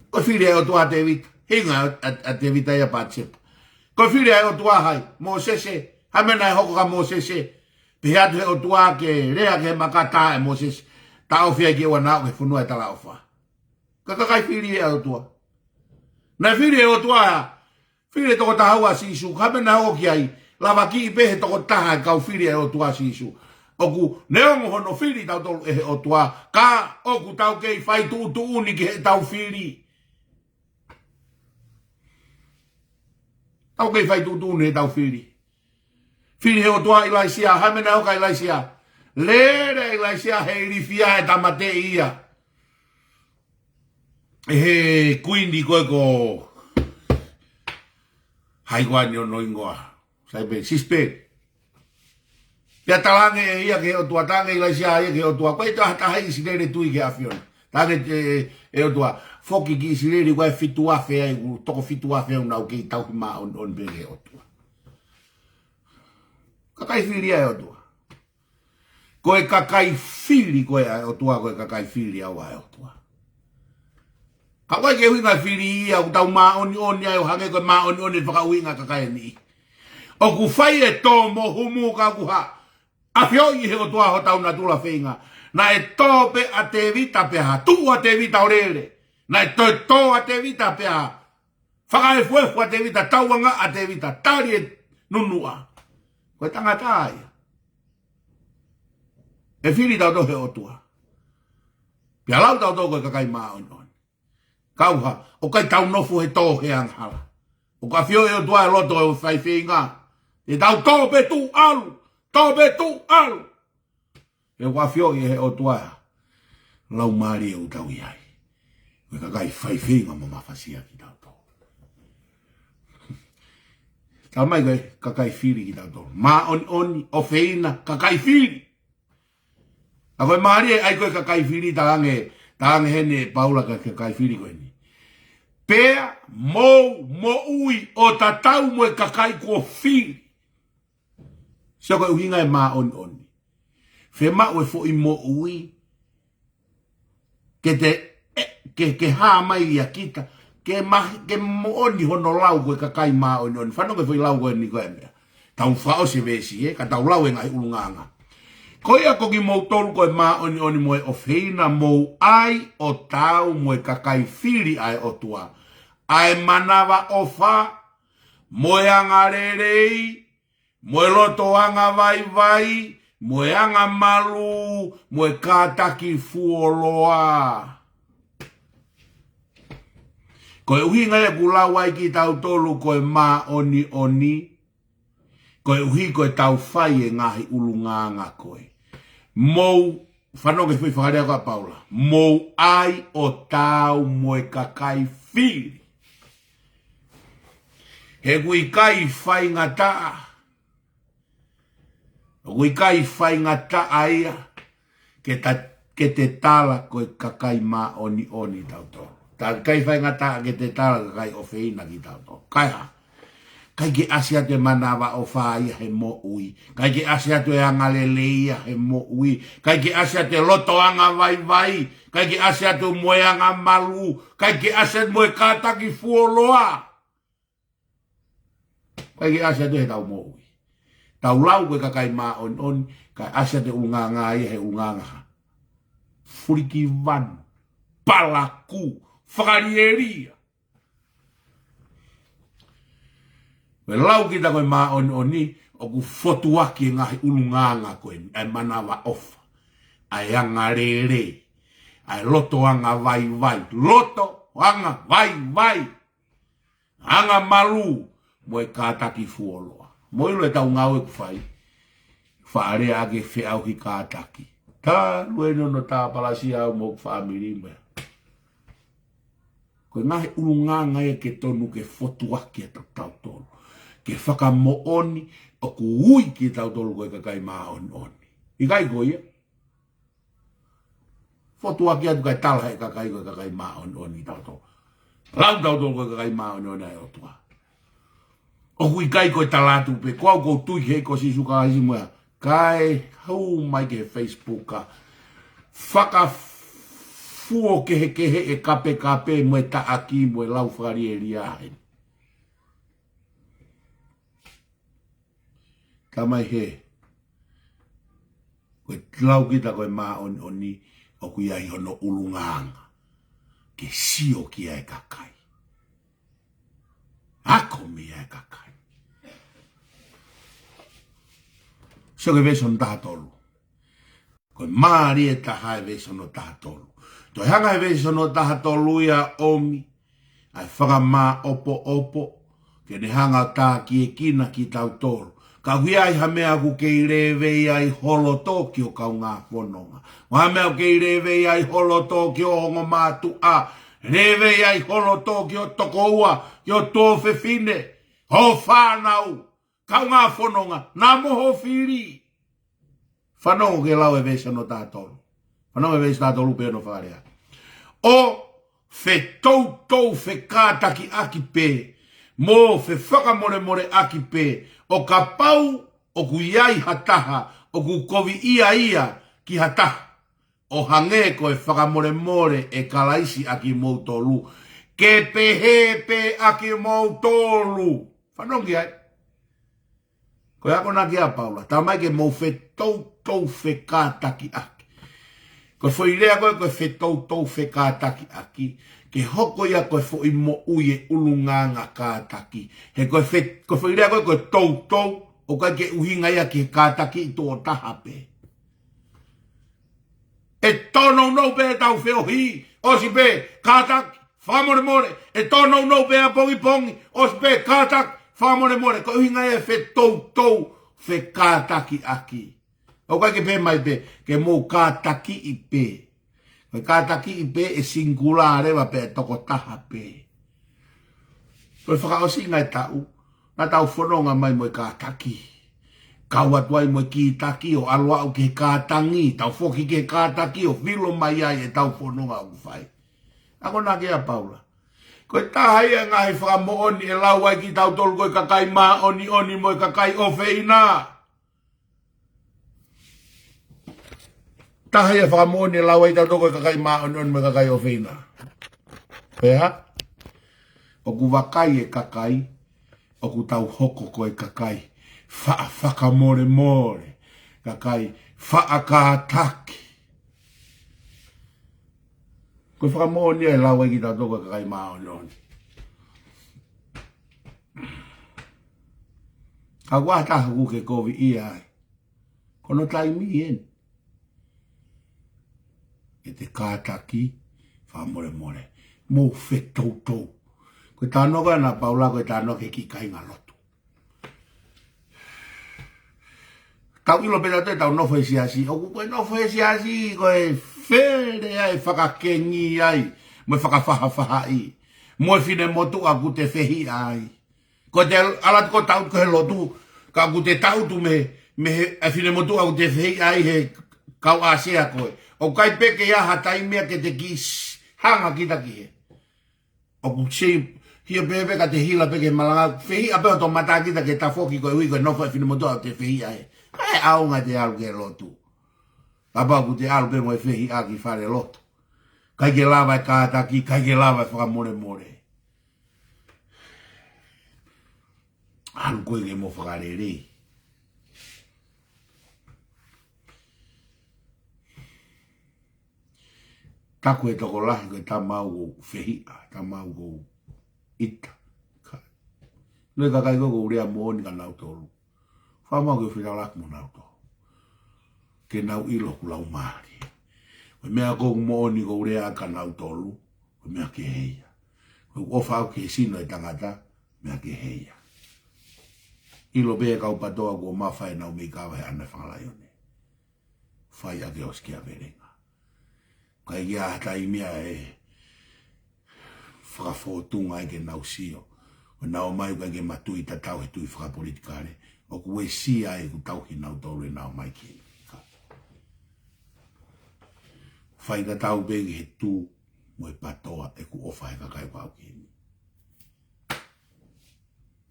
Ko e fili ʻa e ʻOtua ʻa Tēvita. Hinga ʻa, ʻa, ʻa Tēvita ia ʻia Patisepa. Ko e fili ʻa e ʻOtua hai? Mōsese. Hā e meʻa naʻe hoko kia Mōsese? Pehē atu ʻe he ʻOtua ke lea ki he maka, tā ʻe Mōsese, taʻofi ia ke ʻoua naʻa aʻu ki he fonua ʻo e talaʻofa. Ka ko e kakai fili ʻa e ʻOtua. Naʻe fili ʻe he ʻOtua, fili ʻe he tokotaha ua ʻa Sīsū, ka ko e meʻa naʻe hoko ki ai, lavakiʻi pē ʻe he tokotaha e kau fili ʻa e ʻOtua ʻa Sīsū. ʻOku neongo hono fili tautolu ʻe he ʻOtua, ka ʻoku tau kei fai tuʻutuʻuni ki heʻetau fili. Tau kei fai tuʻutuʻuni heʻetau fili. Fili ʻe he ʻOtua ʻa ʻIlaisiā, hā e meʻa naʻe hoko kia ʻIlaisiā? Lele ʻa ʻIlaisiā he ilifia ʻe tāmateʻi ia ʻe he kuini ko ē ko hai koā ʻeni hono hingoa? Sai pē, Sisipeli. Pea talaange ʻe ia ki he ʻOtua, talaange ʻe ʻIlaisiā ia ki he ʻOtua, ko e taha taha ʻi ʻIsileli tui ki he ʻAfiona. Talaange ʻe, ʻe he ʻOtua, foki ki ʻIsileli, ko e fitu afe ai, ʻoku toko fitu afe ʻoku nau kei tauhi māʻoniʻoni pē ki he ʻOtua. Kakai fili ʻa e ʻOtua. Ko e kakai fili koe ʻa e ʻOtua, ko e kakai fili au ʻa e ʻOtua. Ka ʻoku ʻikai ke ʻuhinga fili ia ʻoku tau māʻoniʻoni ai ʻo hangē ko e māʻoniʻoni fakaʻuhinga ʻa e kakai ʻe niʻihi. ʻOku fai e tō mo humu ka ʻoku hā? ʻAfioʻi ʻe he ʻOtua hotau natula feinga. Naʻe tō pē ʻa Tēvita pea hā? Tuʻu ʻa Tēvita ʻo lele. Naʻe toe tō ʻa Tēvita pea hā? Fakaefuefu ʻa Tēvita, tauanga ʻa Tēvita, tali e nunuʻa. Ko e tangata ia. ʻE fili tautolu ʻe he ʻOtua. Pea lau tautolu ko e kakai māʻoniʻoni. Ka ʻoku hā? ʻOku ʻikai tau nofo he tō he angahala. ʻOku ʻafioʻi ʻe he ʻOtua e loto ʻo e fai feinga. ʻE tau tō pē tuʻu ʻalu. Tō pē tuʻu ʻalu. He ʻoku ʻafioʻi ʻe he ʻOtua e laumālie ʻoku tau ʻi ai. Ko e kakai fai feinga mo mafasia kitautolu. Talamai ko e kakai fili kitautolu. Māʻoniʻoni, ʻofeina, kakai fili. ʻA ko e mālie ʻa e ko e kakai fili, talaange, talaange heni ʻe Paula ki he kakai fili ko eni. Pea mou moʻui ʻo tatau mo e kakai kuo fili. Sio ko e ʻuhinga e māʻoniʻoni. Fiemaʻu e foʻi moʻui ke te, e, ke, ke hā mai ia kita, ke mahi, ke moʻoni hono lau ko e kakai māʻoniʻoni. Fanongo ki he foʻi lau ko eni ko e meʻa. Tau fakaʻosi e veesi ē, ka tau lau e ngaahi ʻulungaanga. Ko ia ko kimoutolu ko e māʻoniʻoni mo e ʻofeina, mou ʻai ʻo taau mo e kakai fili ʻa e ʻOtua, ʻa e manavaʻofa, mo e angalelei, mo e loto angavaivai, mo e angamalū, mo e kātaki fuoloa. Ko e ʻuhinga ia ʻoku lau ai kitautolu ko e māʻoniʻoni, koeʻuhi ko ʻetau fai e ngaahi ʻulungaanga ko ē. Mou, fanongo ki he foʻi fakalea ko ē ʻa Paula. Mou ʻai ʻo taau mo e kakai fili. He ʻoku ʻikai faingataʻa. ʻOku ʻikai faingataʻa ia ke ta, ke te tala ko e kakai māʻoniʻoni tautolu. Ta ʻikai faingataʻa ke te tala kakai ʻofeina kitautolu. ʻIkai hā? ʻIkai ke ʻasi atu e manavaʻofa ia he moʻui. ʻIkai ke ʻasi atu e angalelei ia he moʻui. ʻIkai ke ʻasi atu e loto angavaivai. ʻIkai ke ʻasi atu mo e angamalū. ʻIkai ke ʻasi atu mo e kātaki fuoloa. ʻIkai ke ʻasi atu he tau moʻui. Tau lau ko e kakai māʻoniʻoni, kae ʻasi atu e ʻulungaanga ia he ʻulungaanga hā? Fulikivanu, palakū, fakalielia. Ko e lau kita ko e māʻoniʻoni, ʻoku fotuaki e ngaahi ʻulungaanga ko eni, ʻa e manavaʻofa, ʻa e angalelei, ʻa e loto angavaivai, loto angavaivai. Angamalū mo e kātaki fuoloa. Mou ʻilo ʻetau ngāue ʻoku fai. Faʻa lea ʻaki e feʻauhi kātaki. Talu eni hono tāpalasia au mo hoku fāmili mo ia. Ko e ngaahi ʻulungaanga ia ke tonu ke fotuaki ʻa tautolu. Ke fakamoʻoni ʻoku ui kitautolu ko e kakai māʻoniʻoni. ʻIkai ko ia? Fotuaki atu kae tala he kakai ko e kakai māʻoniʻoni tautolu. Lau tautolu ko e kakai māʻoniʻoni ʻa e ʻOtua. ʻOku ʻikai ko e tala atu pē, ko au ʻoku ou tui he ko Sīsū Kalaisi mo ia. Kae hau mai ki he Facebook ka fakafuo kehekehe e kapekape mo e taʻaki mo e lau fakalielia heni. Tamai he, ko e lau kita ko e māʻoniʻoni ʻoku ʻi ai hono ʻulungaanga. Ke sio ki ai e kakai. Ako mei ai e kakai. Sio ki he veesi hono taha tolu. Ko e mālie taha e veesi hono taha tolu. Toe hanga he veesi hono taha tolu ia ʻo ʻomi ʻa e fakamāʻopoʻopo, ke ne hanga ʻo tākiekina kitautolu. Ka ʻoku ʻi ai ha meʻa ʻoku kei lēvei ai ho loto ki ho kaungā fononga. Mo ha meʻa ʻoku kei lēvei ai ho loto ki hoʻo ongo mātuʻa. Lēvei ai ho loto ki ho tokoua, ki ho tuofefine, ho fānau, kaungā fononga, na mo ho fili. Fanongo ki he lau e veesi hono taha tolu. Fanongo e veesi taha tolu pea ʻoku fakalea. ʻO fetoutou fekātakiʻaki pē, mo fefakamolemoleʻaki pē, ʻo kapau ʻoku ʻi ai ha taha ʻoku koviʻia ia ki ha taha, ʻo hangē ko e fakamolemole ʻe Kalaisi ʻa kimoutolu, ke pehē pē ʻa kimoutolu. Fanongo ki ai. Ko e akonaki ʻa Paula, talamai ke mou fetoutou fekātakiʻaki. Ko e foʻi lea ko ē, ko e fetoutou fekātakiʻaki, ke hoko ia ko e foʻi moʻui e ʻulungaanga kātaki. He ko e fe-, ko e foʻi lea ko ē, ko e toutou, ʻoku ʻikai ke ʻuhinga ia ki he kātaki ʻi tuʻo taha pē. ʻE tōnounou pē ʻetau feohi, ʻosi pē, kātaki, fakamolemole. ʻE tōnounou pē ʻapongipongi, ʻosi pē, kātaki, fakamolemole. Ko e ʻuhinga ia e fetoutou fekātakiʻaki. ʻOku ʻikai ke pehē mai pē, ke mou kātakiʻi pē. Ko e kātakiʻi pē ʻe singikula leva pē, ʻe tokotaha pē. Ko e fakaʻosinga e taʻu, naʻa tau fononga mai mo e kātaki. Kau atu ai mo e kītaki ʻo ʻalu aʻu ki he kātangi, tau foki ki he kātaki ʻo vilo mai ai ʻetau fononga ʻoku fai. Akonaki ʻa Paula. Ko e taha ia e ngaahi fakamoʻoni ʻe lau ai kitautolu ko e kakai māʻoniʻoni mo e kakai ʻofeina. Taha ia e fakamoʻoni ʻe lau ai kitautolu ko e kakai māʻoniʻoni mo e kakai ʻofeina. Pea ʻoku vakai e kakai, ʻoku tau hoko ko e kakai faʻa fakamolemole, kakai faʻa kātaki. Ko e fakamoʻoni ia ʻe lau ai kitautolu ko e kakai māʻoniʻoni. Ka ʻoku ʻi ai ha taha ʻoku ke koviʻia ai, ko hono taimi eni ke te kātaki, fakamolemole, mou fetoutou. Ko e talanoa ko ena ʻa Paula, ko e talanoa ki he kiʻi kāinga lotu. Tau ʻilo pē tautolu ʻetau nofo he siasi, ʻoku ko e nofo he siasi ko e fele ai, fakakengi ai, mo e fakafaʻafaʻahi, mo e finemotuʻa ʻoku te fehiʻa ai. Ko te ala ko tau ko he lotu, ka ʻoku te tautu mei, mei he, e finemotuʻa ʻoku te fehiʻa ai he kau ʻāsea ko ē. ʻOku ʻikai pē ke ʻi ai ha taimi ia ke te kiʻi s-, hanga kita ki hē. ʻOku se, hia pē pē ka te hila pē ki he malanga, fehiʻa pē hoto mata kita ke tafoki koeʻuhi ko e nofo e finemotuʻa ʻoku te fehiʻa ai. ʻAi ʻaonga te ʻalu ki he lotu. Kapau ʻoku te ʻalu pē mo e fehiʻa ki fale lotu, ʻikai ke lava e kātaki, ʻikai ke lava e fakamolemole. ʻAlu koe ke mo fakalelei. Taku e tokolahi ko e tama ʻoku ou fehiʻa, tama ʻoku ou ʻita. Ka, ʻi he kakai ko ē ʻoku ou lea moʻoni kia nautolu, fakaʻamu ke u fetaulaki mo nautolu ke nau ʻilo hoku laumālie. Ko e meʻa ʻoku ou moʻoni ʻoku ou lea kia nautolu, ko e meʻa kehe ia. Ko ʻeku ʻofa au ki he sino e tangata, meʻa kehe ia. ʻIlo pē ʻe he kau PATOA kuo mafai ʻenau meʻi kava he ʻana e fanga laione. Fai ʻaki e ʻosikiavelenga. ʻIkai ke ʻi ai ha taimi ia ʻe fakafōtunga ai ke nau sio. ʻO nau ō mai ʻikai ke ma tui tatau he tui fakapolitikale. ʻOku uesia ai ʻeku tauhi nautolu ʻenau ō mai ki he ika. Fai tatau pē ki he tu mo e PATOA ʻeku ʻofa he kakai ʻoku ʻi heni.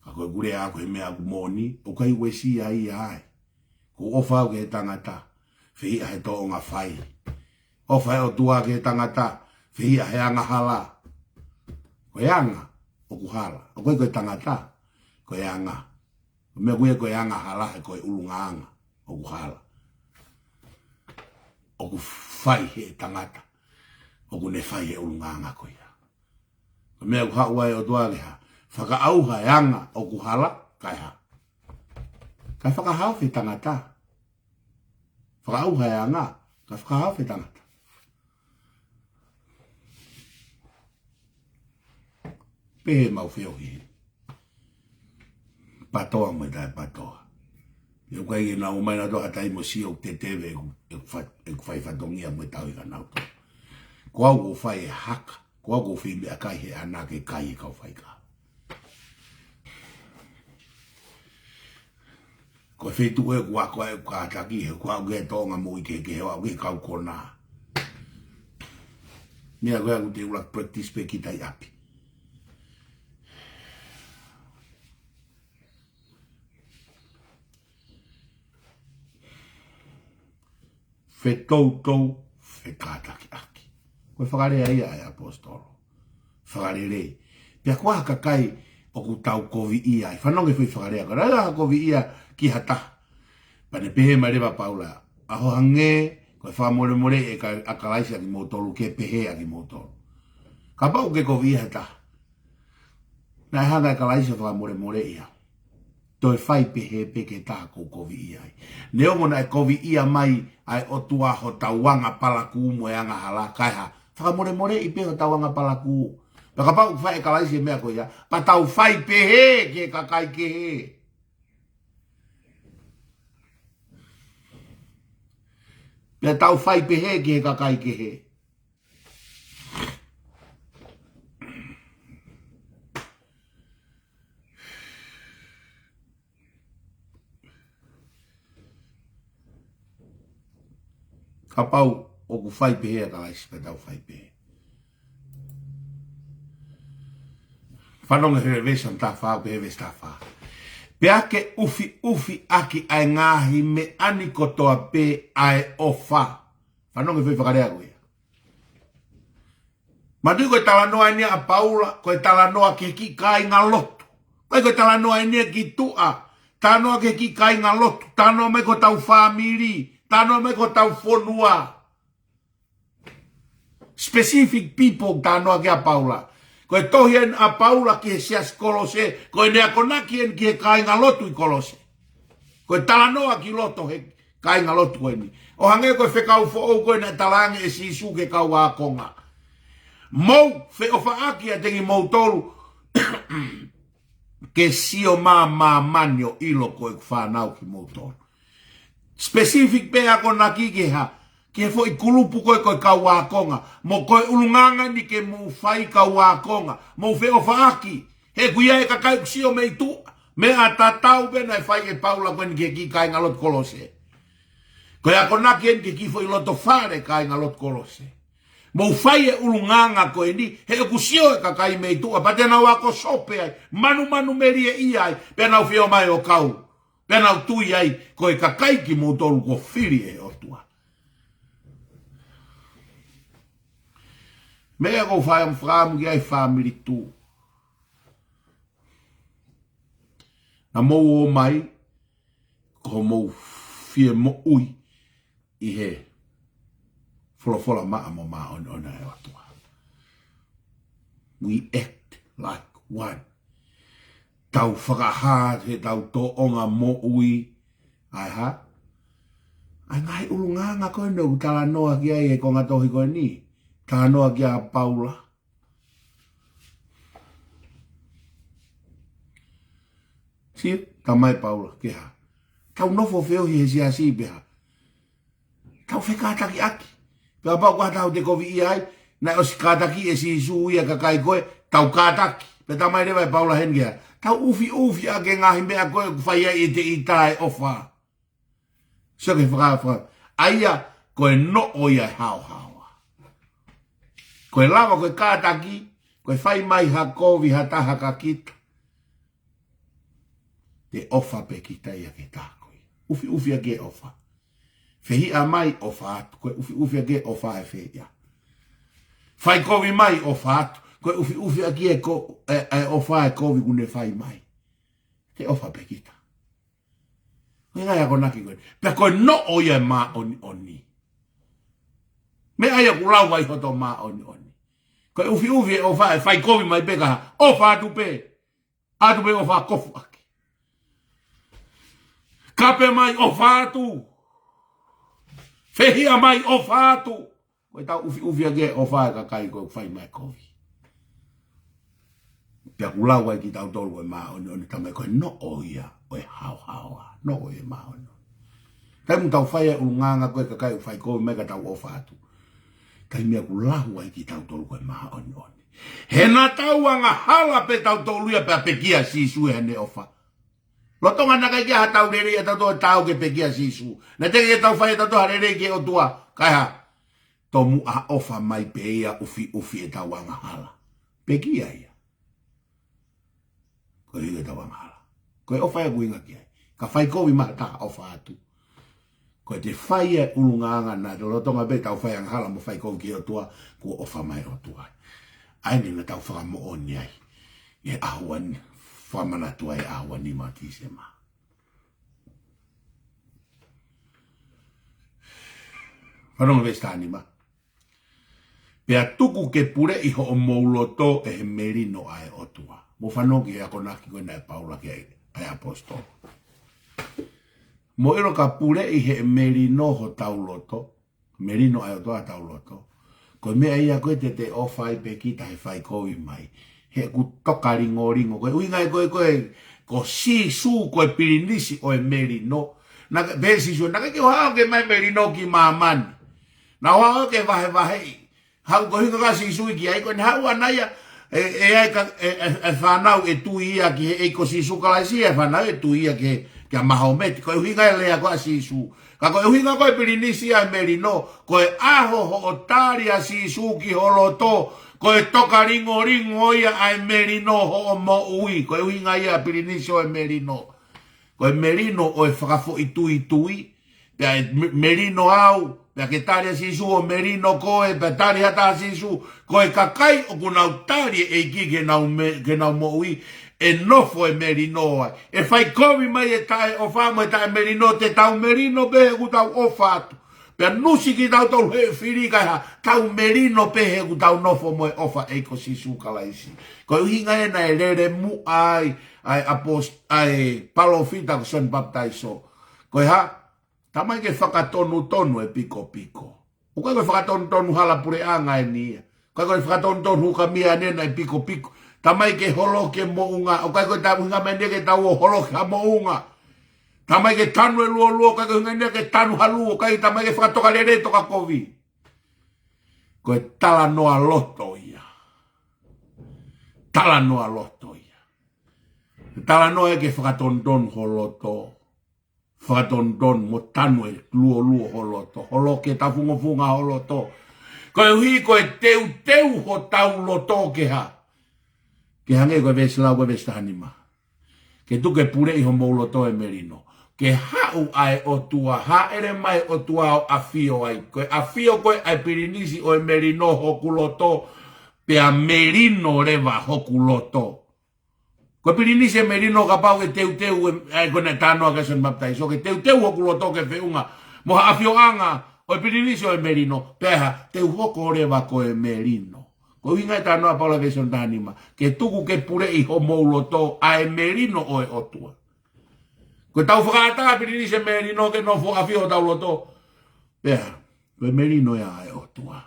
Ka ko ʻeku lea ʻaʻaku he meʻa ʻoku moʻoni, ʻoku ʻikai uesia ia ai. Ko e ʻofa au ki he tangata, fehiʻa he tōʻonga fai. ʻOfa e ʻOtua ki he tangata, fehiʻa he angahala. Ko e anga ʻoku hala. ʻOku ʻikai ko e tangata, ko e anga. Ko e meʻa ko ia ko e angahala, he ko e ʻulungaanga ʻoku hala. ʻOku fai he tangata, ʻoku ne fai he ʻulungaanga ko ia. Ko e meʻa ʻoku haʻu ai e ʻOtua ke hā? Fakaʻauha e anga ʻoku hala, kae hā? Kae fakahaofi e tangata. Fakaʻauha e anga, kae fakahaofi e tangata. Pehē ʻemau feohi he PATOA mo e taʻe PATOA. ʻOku ʻikai ke nau ō mai nautolu ha taimi ʻo sio ʻoku teteve ʻeku, ʻeku fa-, ʻeku fai fatongia mo e tauhi kia nautolu. Ko au ʻoku ou fai e haka, ko au ʻoku ou fai meʻakai he ʻana ke kai e kau faikava. Ko e feituʻu ē ʻoku ako ai ʻeku kātaki, he ʻoku aʻu ki he tōʻonga moʻui kehekehe, ʻo aʻu ki he kau konā. Meʻa ko ē ʻoku te ʻuluaki practice pē kita ʻi ʻapi. Fetoutou, fekātakiʻaki. Ko e fakalea ia ʻa e ʻaposetolo. Fakalelei. Pea ko e hā e kakai ʻoku tau koviʻia ai? Fanongo ki he foʻi fakalea ko ē. Naʻe ʻi ai ha koviʻia ki ha taha. Pea ne pehē mai leva ʻa Paula, ʻa hoʻo hangē ko e fakamolemoleʻi ʻe Ka-, ʻa Kalaisi ʻa kimoutolu, ke pehē ʻa kimoutolu. Kapau ʻoku ke koviʻia he taha, naʻe hanga ʻe Kalaisi ʻo fakamolemoleʻi ia. Toe fai pehē pē ki he taha ʻoku koviʻia ai. Neongo naʻe koviʻia mai ʻa e ʻOtua hotau anga palakū mo e angahala, kae hā? Fakamolemoleʻi pē hotau anga palakū. Pea kapau ʻoku fai ʻe Kalaisi e meʻa ko ia, pea tau fai pehē ki he kakai kehe. Pea tau fai pehē ki he kakai kehe. Kapau ʻoku fai pehē ʻa Kalaisi, pea tau fai pehē. Fanongo he veesi taha fā, pehē veesi taha fā. Pea ke ʻufiʻufi ʻaki ʻa e ngaahi meʻa ni kotoa pē ʻa e ʻofa. Fanongo ki he fakalea ko ia. Manatuʻi ko e talanoa eni ʻa Paula, ko e talanoa ki he kiʻi kāingalotu. ʻIkai ko e talanoa eni ki tuʻa, talanoa ki he kiʻi kāingalotu, talanoa mai ki hotau fāmili, talanoa mai ki hotau fonua. Specific people talanoa ki ai ʻa Paula. Ko e tohi eni ʻa Paula ki he siasi Kolose, ko ʻene akonaki eni ki he kāingalotu ʻi Kolose. Ko e talanoa ki loto he kāingalotu ko eni. ʻO hangē ko e fekau foʻou ko ē naʻe talaange ʻe Sīsū ki he kau ākonga. Mou feʻofaʻaki ʻiate kimoutolu ke sio mai ʻa māmani ʻo ʻilo ko ʻeku fānau kimoutolu. Specific pē akonaki ki he hā, ki he foʻi kulupu ko ē ko e kau ākonga. Mo ko e ʻulungaanga eni ke mou fai kau ākonga. Mou feʻofaʻaki. He ʻoku ʻi ai e kakai ʻoku sio mei tuʻa. Meʻa tatau pē naʻe fai ʻe Paula ko eni ki he kiʻi kāingalotu Kolose. Ko e akonaki eni ki he kiʻi foʻi loto fale kāingalotu Kolose. Mou fai e ʻulungaanga ko eni, he ʻoku sio e kakai mei tuʻa, pea te nau ako sope ai, manumanu melie ia ai, pea nau fio mai ʻo kau. Pea nau tui ai, ko e kakai kimoutolu kuo fili ʻe he ʻOtua. Meʻa ʻoku ou fai ʻamu fakaʻamu ki ai fāmili tu. Naʻa mou ō mai, ko hoʻomou fie moʻui ʻi he folofola maʻa mo māʻoniʻoni ʻa e ʻOtua. We act like one. Tau fakahā he tau tōʻonga moʻui. ʻA e hā? ʻA e ngaahi ʻulungaanga ko eni ʻoku talanoa ki ai e konga tohi ko eni. Talanoa ki ai ʻa Paula. Sio, talamai ʻe Paula, ke hā? Tau nofo feohi he siasi pe hā? Tau fekātakiʻaki. Pea kapau ko ha taha te kovi ia ai, naʻe ʻosi kātaki ʻe Sīsū ia kakai ko ē, tau kātaki. Pea talamai leva ʻe Paula heni ke hā? Tau ʻufiʻufi ʻaki e ngaahi meʻa ko ē ʻoku fai ai ʻe te ʻita e ʻofa. Sio ki he faka-, faka-, ʻa ia ko e noʻo ia e haohaoa. Ko e lava ko e kātaki, ko e fai mai ha kovi ha taha kia kita. Te ʻofa pē kita ia ki he taha ko ia. ʻUfiʻufi ʻaki e ʻofa. Fehiʻa mai ʻofa atu, ko e ʻufiʻufi ʻaki e ʻofa e fehiʻa. Fai kovi mai ʻofa atu, ko e ʻufiʻufi ʻaki e ko-, e, e ʻofa e kovi ʻoku ne fai mai. Te ʻofa pē kita. Ko e ngaahi akonaki ko ē. Pea ko e noʻo ia e māʻoniʻoni. Meʻa ia ʻoku lau ai hoto māʻoniʻoni. Ko e ʻufiʻufi e ʻofa e fai kovi mai pē ka ʻofa atu pē. ʻAtu pē ʻofa kofuʻaki. Kape mai ʻofa atu. Fehiʻa mai ʻofa atu. Ko e tau ʻufiʻufi ʻaki e ʻofa e kakai ko ē ʻoku fai mai kovi. Pea ʻoku lau ai kitautolu ko e māʻoniʻoni talamai ko e noʻo ia ʻo e haohaoa. Noʻo ia e māʻoniʻoni. Taimi ʻoku tau fai e ʻulungaanga ko ē kakai ʻoku fai kovi mai ka tau ʻofa atu. Taimi ia ʻoku lau ai kitautolu ko e māʻoniʻoni. He naʻa tau angahala pē tautolu ia pea pekia Sīsū ʻe heʻene ʻofa. Lolotonga naʻe ʻikai ke ʻi ai ha tau lelei ʻatautolu ʻe taau ke pekia Sīsū. Naʻe teʻeki ke tau fai ʻatautolu ha lelei ki he ʻOtua. Kae hā? Tomuʻa ʻofa mai pē ia ʻufiʻufi e tau angahala. Pekia ia. Ko e ʻuhinga e tau angahala. Ko e ʻofa ia ʻoku ʻuhinga ki ai. Ka fai kovi mai ha taha ʻofa atu. Ko e te fai e ʻulungaanga naʻe lolotonga pē tau fai angahala mo fai kovi ki he ʻOtua, kuo ʻofa mai e ʻOtua. ʻA eni naʻa tau fakamoʻoni ai. ʻI he ʻaho ni, fakamanatu ai ʻaho ni ʻo Tīsema. Fanongo veesi taha nima. Pea tuku ke puleʻi hoʻomou loto ʻe he melino ʻa e ʻOtua. Mou fanongo ki he akonaki ko ē naʻe Paula ki ai ʻa e ʻaposetolo. Mou ʻilo ka puleʻi he melino hotau loto. Melino ʻa e ʻOtua hotau loto. Ko e meʻa ia ko ē te te ʻofa ai pē kita he fai kovi mai. He ʻoku toka lingolingo. Ko e ʻuhinga ia ko ē ko ē, ko Sīsū ko e pilinisi ʻo e melino. Naʻe, pehē ʻe Sīsū, naʻe ʻikai ke u haʻu ke ʻomai melino ki māmani. Naʻa ku haʻu ke vahevaheʻi. Haʻu ko e ʻuhinga ko ē ʻa Sīsū ki ai ko ʻene haʻu ʻana ia, ʻe, ʻe ʻi ai ka, ʻe, ʻe, ʻe fānau ʻe tui ia ki he ʻEiki ko Sīsū Kalaisi, ʻe fānau ʻe tui ia ki he, kia Mahometi. Ko e ʻuhinga e lea ko ē ʻa Sīsū. Ka ko e ʻuhinga ko ē pilinisi ʻa e melino, ko e ʻaho hoʻo tali ʻa Sīsū ki ho loto, ko e toka lingolingo ia ʻa e melino hoʻo moʻui. Ko e ʻuhinga ia pilinisi ʻo e melino. Ko e melino ʻo e fakafoʻituitui, pea ʻe me-, melino au, Pea ke tali ʻa Sīsū ʻo melino koe, pea tali ha taha ʻa Sīsū, ko e kakai ʻoku nau tali e ʻEiki ke nau me-, ke nau moʻui, ʻe nofo e melino ai. ʻE fai kovi mai e taʻeʻofa mo e taʻemelino, te tau melino pē he ʻoku tau ʻofa atu. Pea nusi kitautolu he fili kae hā, tau melino pē he ʻoku tau nofo mo e ʻofa ʻEiki ko Sīsū Kalaisi. Ko e ʻuhinga ē naʻe lele muʻa ai ʻa e ʻapost-, ʻa e palōfita ko Sione Papitaiso. Ko e hā, tamai ke fakatonutonu e pikopiko. ʻOku ʻikai ko e fakatonutonu hala puleʻanga eni ia. ʻOku ʻikai ko e fakatonutonu hukamia eni naʻe pikopiko. Tamai ke holoki e moʻunga. ʻOku ʻikai ko e taʻu hinga mai eni ke tau ō holoki ha moʻunga. Tamai ke tanu e luoluo, ʻikai ko e hinga eni ke tanu ha luo, ʻikai tamai ke fakatokalele tokakovi. Ko e talanoa loto ia. Talanoa loto ia. Talanoa ē ke fakatonutonu ho loto. Fakatonutonu mo tanu e luoluo ho loto. Holoki e tafungofunga ho loto. Koeʻuhi ko e teuteu hotau loto ke hā. Ke hangē ko e veesi lau ko e veesi taha nima. Ke tuku ke puleʻi homou loto ʻe melino. Ke haʻu ʻa e ʻOtua, hāʻele mai ʻOtua ʻo ʻafio ai. Ko e ʻafio ko ē ʻa e pilinisi ʻo e melino hoku loto, pea melino leva hoku loto. Ko e pilinisi e melino kapau ʻe teuteu e, ʻa e ko ē naʻe talanoa ki ai Sione Papitaiso, ke teuteu hoku loto ke feʻunga mo ha ʻafioʻanga ʻo e pilinisi ʻo e melino, pea hā, te u hoko leva ko e melino. Ko e ʻuhinga e talanoa ʻa Paula veesi taha nima, ke tuku ke puleʻi homou loto ʻa e melino ʻo e ʻOtua. Ko ʻetau fakaʻatā pilinisi e melino ke nofo ʻafio hotau loto. Pea, ko e melino ia ʻa e ʻOtua.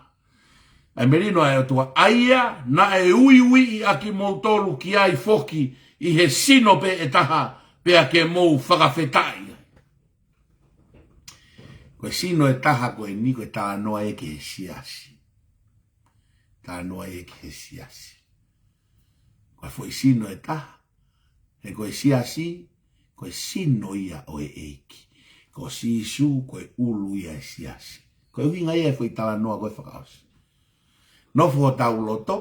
ʻA e melino ʻa e ʻOtua. ʻA ia naʻe uiuiʻi ʻa kimoutolu ki ai foki ʻi he sino pē ʻe taha, pea ke mou fakafetaʻi. Ko e sino ʻe taha ko eni ko e talanoa ia ki he siasi. Talanoa ia ki he siasi. Ko e foʻi sino ʻe taha. He ko e siasi, ko e sino ia ʻo e ʻEiki. Ko Sīsū, ko e ʻulu ia e siasi. Ko e ʻuhinga ia e foʻi talanoa ko ē fakaʻosi. Nofo hotau loto,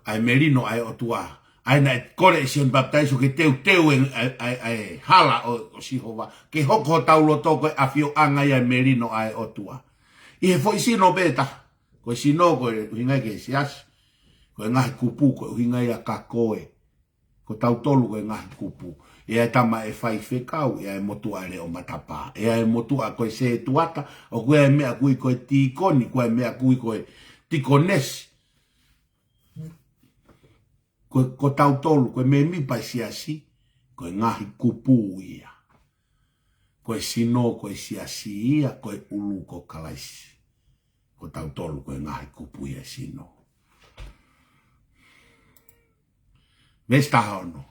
ʻa e melino ʻa e ʻOtua. ʻA ia naʻe kole ʻe Sione Papitaiso ke teuteu e, ʻa e, ʻa e, ʻa e hala ʻo, ʻo Sihova. Ke hoko hotau loto ko e ʻafioʻanga ia e melino ʻa e ʻOtua. ʻI he foʻi sino pē ʻe taha. Ko e sino ko e ʻuhinga ia ki he siasi. Ko e ngaahi kupu ko e ʻuhinga ia kia koe. Ko tautolu ko e ngaahi kupu. ʻE ʻa e tama ʻe faifekau, ʻe ʻa e motuʻa ʻe leʻo matapā. ʻE ʻa e motuʻa ko e setuata, ʻoku ʻi ai e meʻa ʻoku ui ko e tīkoni, ʻoku ʻi ai e meʻa ʻoku ui ko e tikonesi. Ko, ko tautolu, ko e mēmipa e siasi, ko e ngaahi kupu ia. Ko e sino, ko e siasi ia, ko e ʻulu ko Kalaisi. Ko tautolu ko e ngaahi kupu ia e sino. Veesi taha ono.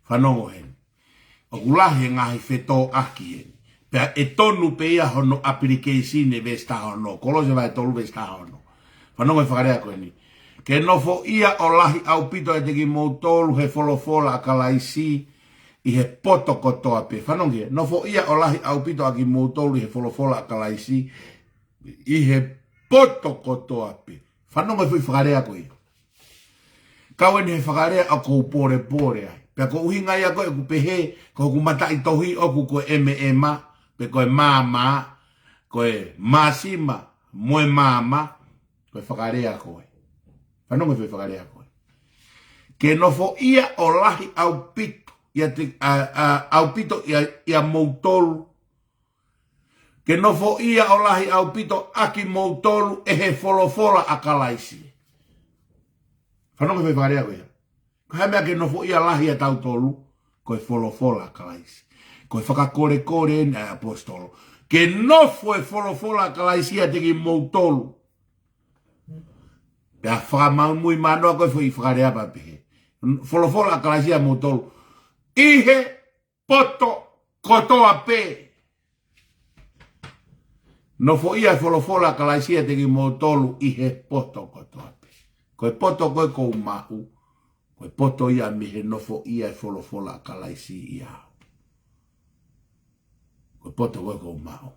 Fanongo heni. ʻOku lahi e ngaahi fetōʻaki heni. Pea ʻe tonu pē ia hono application e veesi taha ono. Kolose vahe tolu veesi taha ono. Fanongo e fakalea ko eni. Ke nofoʻia ʻo lahi ʻaupito ʻiate kimoutolu he folofola ʻa Kalaisi ʻi he poto kotoa pē. Fanongo ki ai. Nofoʻia ʻo lahi ʻaupito ʻa kimoutolu ʻi he folofola ʻa Kalaisi ʻi he poto kotoa pē. Fanongo e foʻi fakalea ko ia. Kau eni he fakalea ʻoku ou polepole ai. Pea ko e ʻuhinga ia ko ē ʻeku pehē, ko hoku mataʻitohi ʻoku ko e M M, pe ko e M M, ko e māsima, mo e M M, ko e fakalea ko ē. Fanongo e foʻi fakalea ko ē. Ke nofoʻia ʻo lahi ʻaupito, ʻiate, ʻa, ʻa, ʻaupito ʻia, ʻia moutolu, Ke nofoʻia ʻo lahi ʻaupito ʻa kimoutolu ʻe he folofola ʻa Kalaisi. Fanongo e foʻi fakalea ko ia. Ko e hā e meʻa ke nofoʻia lahi ʻa tautolu, ko e folofola ʻa Kalaisi. Ko e fakakolekole eni ʻa e ʻaposetolo. Ke nofo e folofola ʻa Kalaisi ʻiate kimoutolu. Pea fakamaumui manoa ko e foʻi fakalea pea pehē. Folofola ʻa Kalaisi ʻia moutolu. ʻI he poto kotoa pē. Nofoʻia e folofola ʻa Kalaisi ʻiate kimoutolu ʻi he poto kotoa pē. Ko e poto ko ē ʻoku ou maʻu, ko e poto ia mei he nofoʻia e folofola ʻa Kalaisi ʻia au. Ko e poto ko ē ʻoku ou maʻu.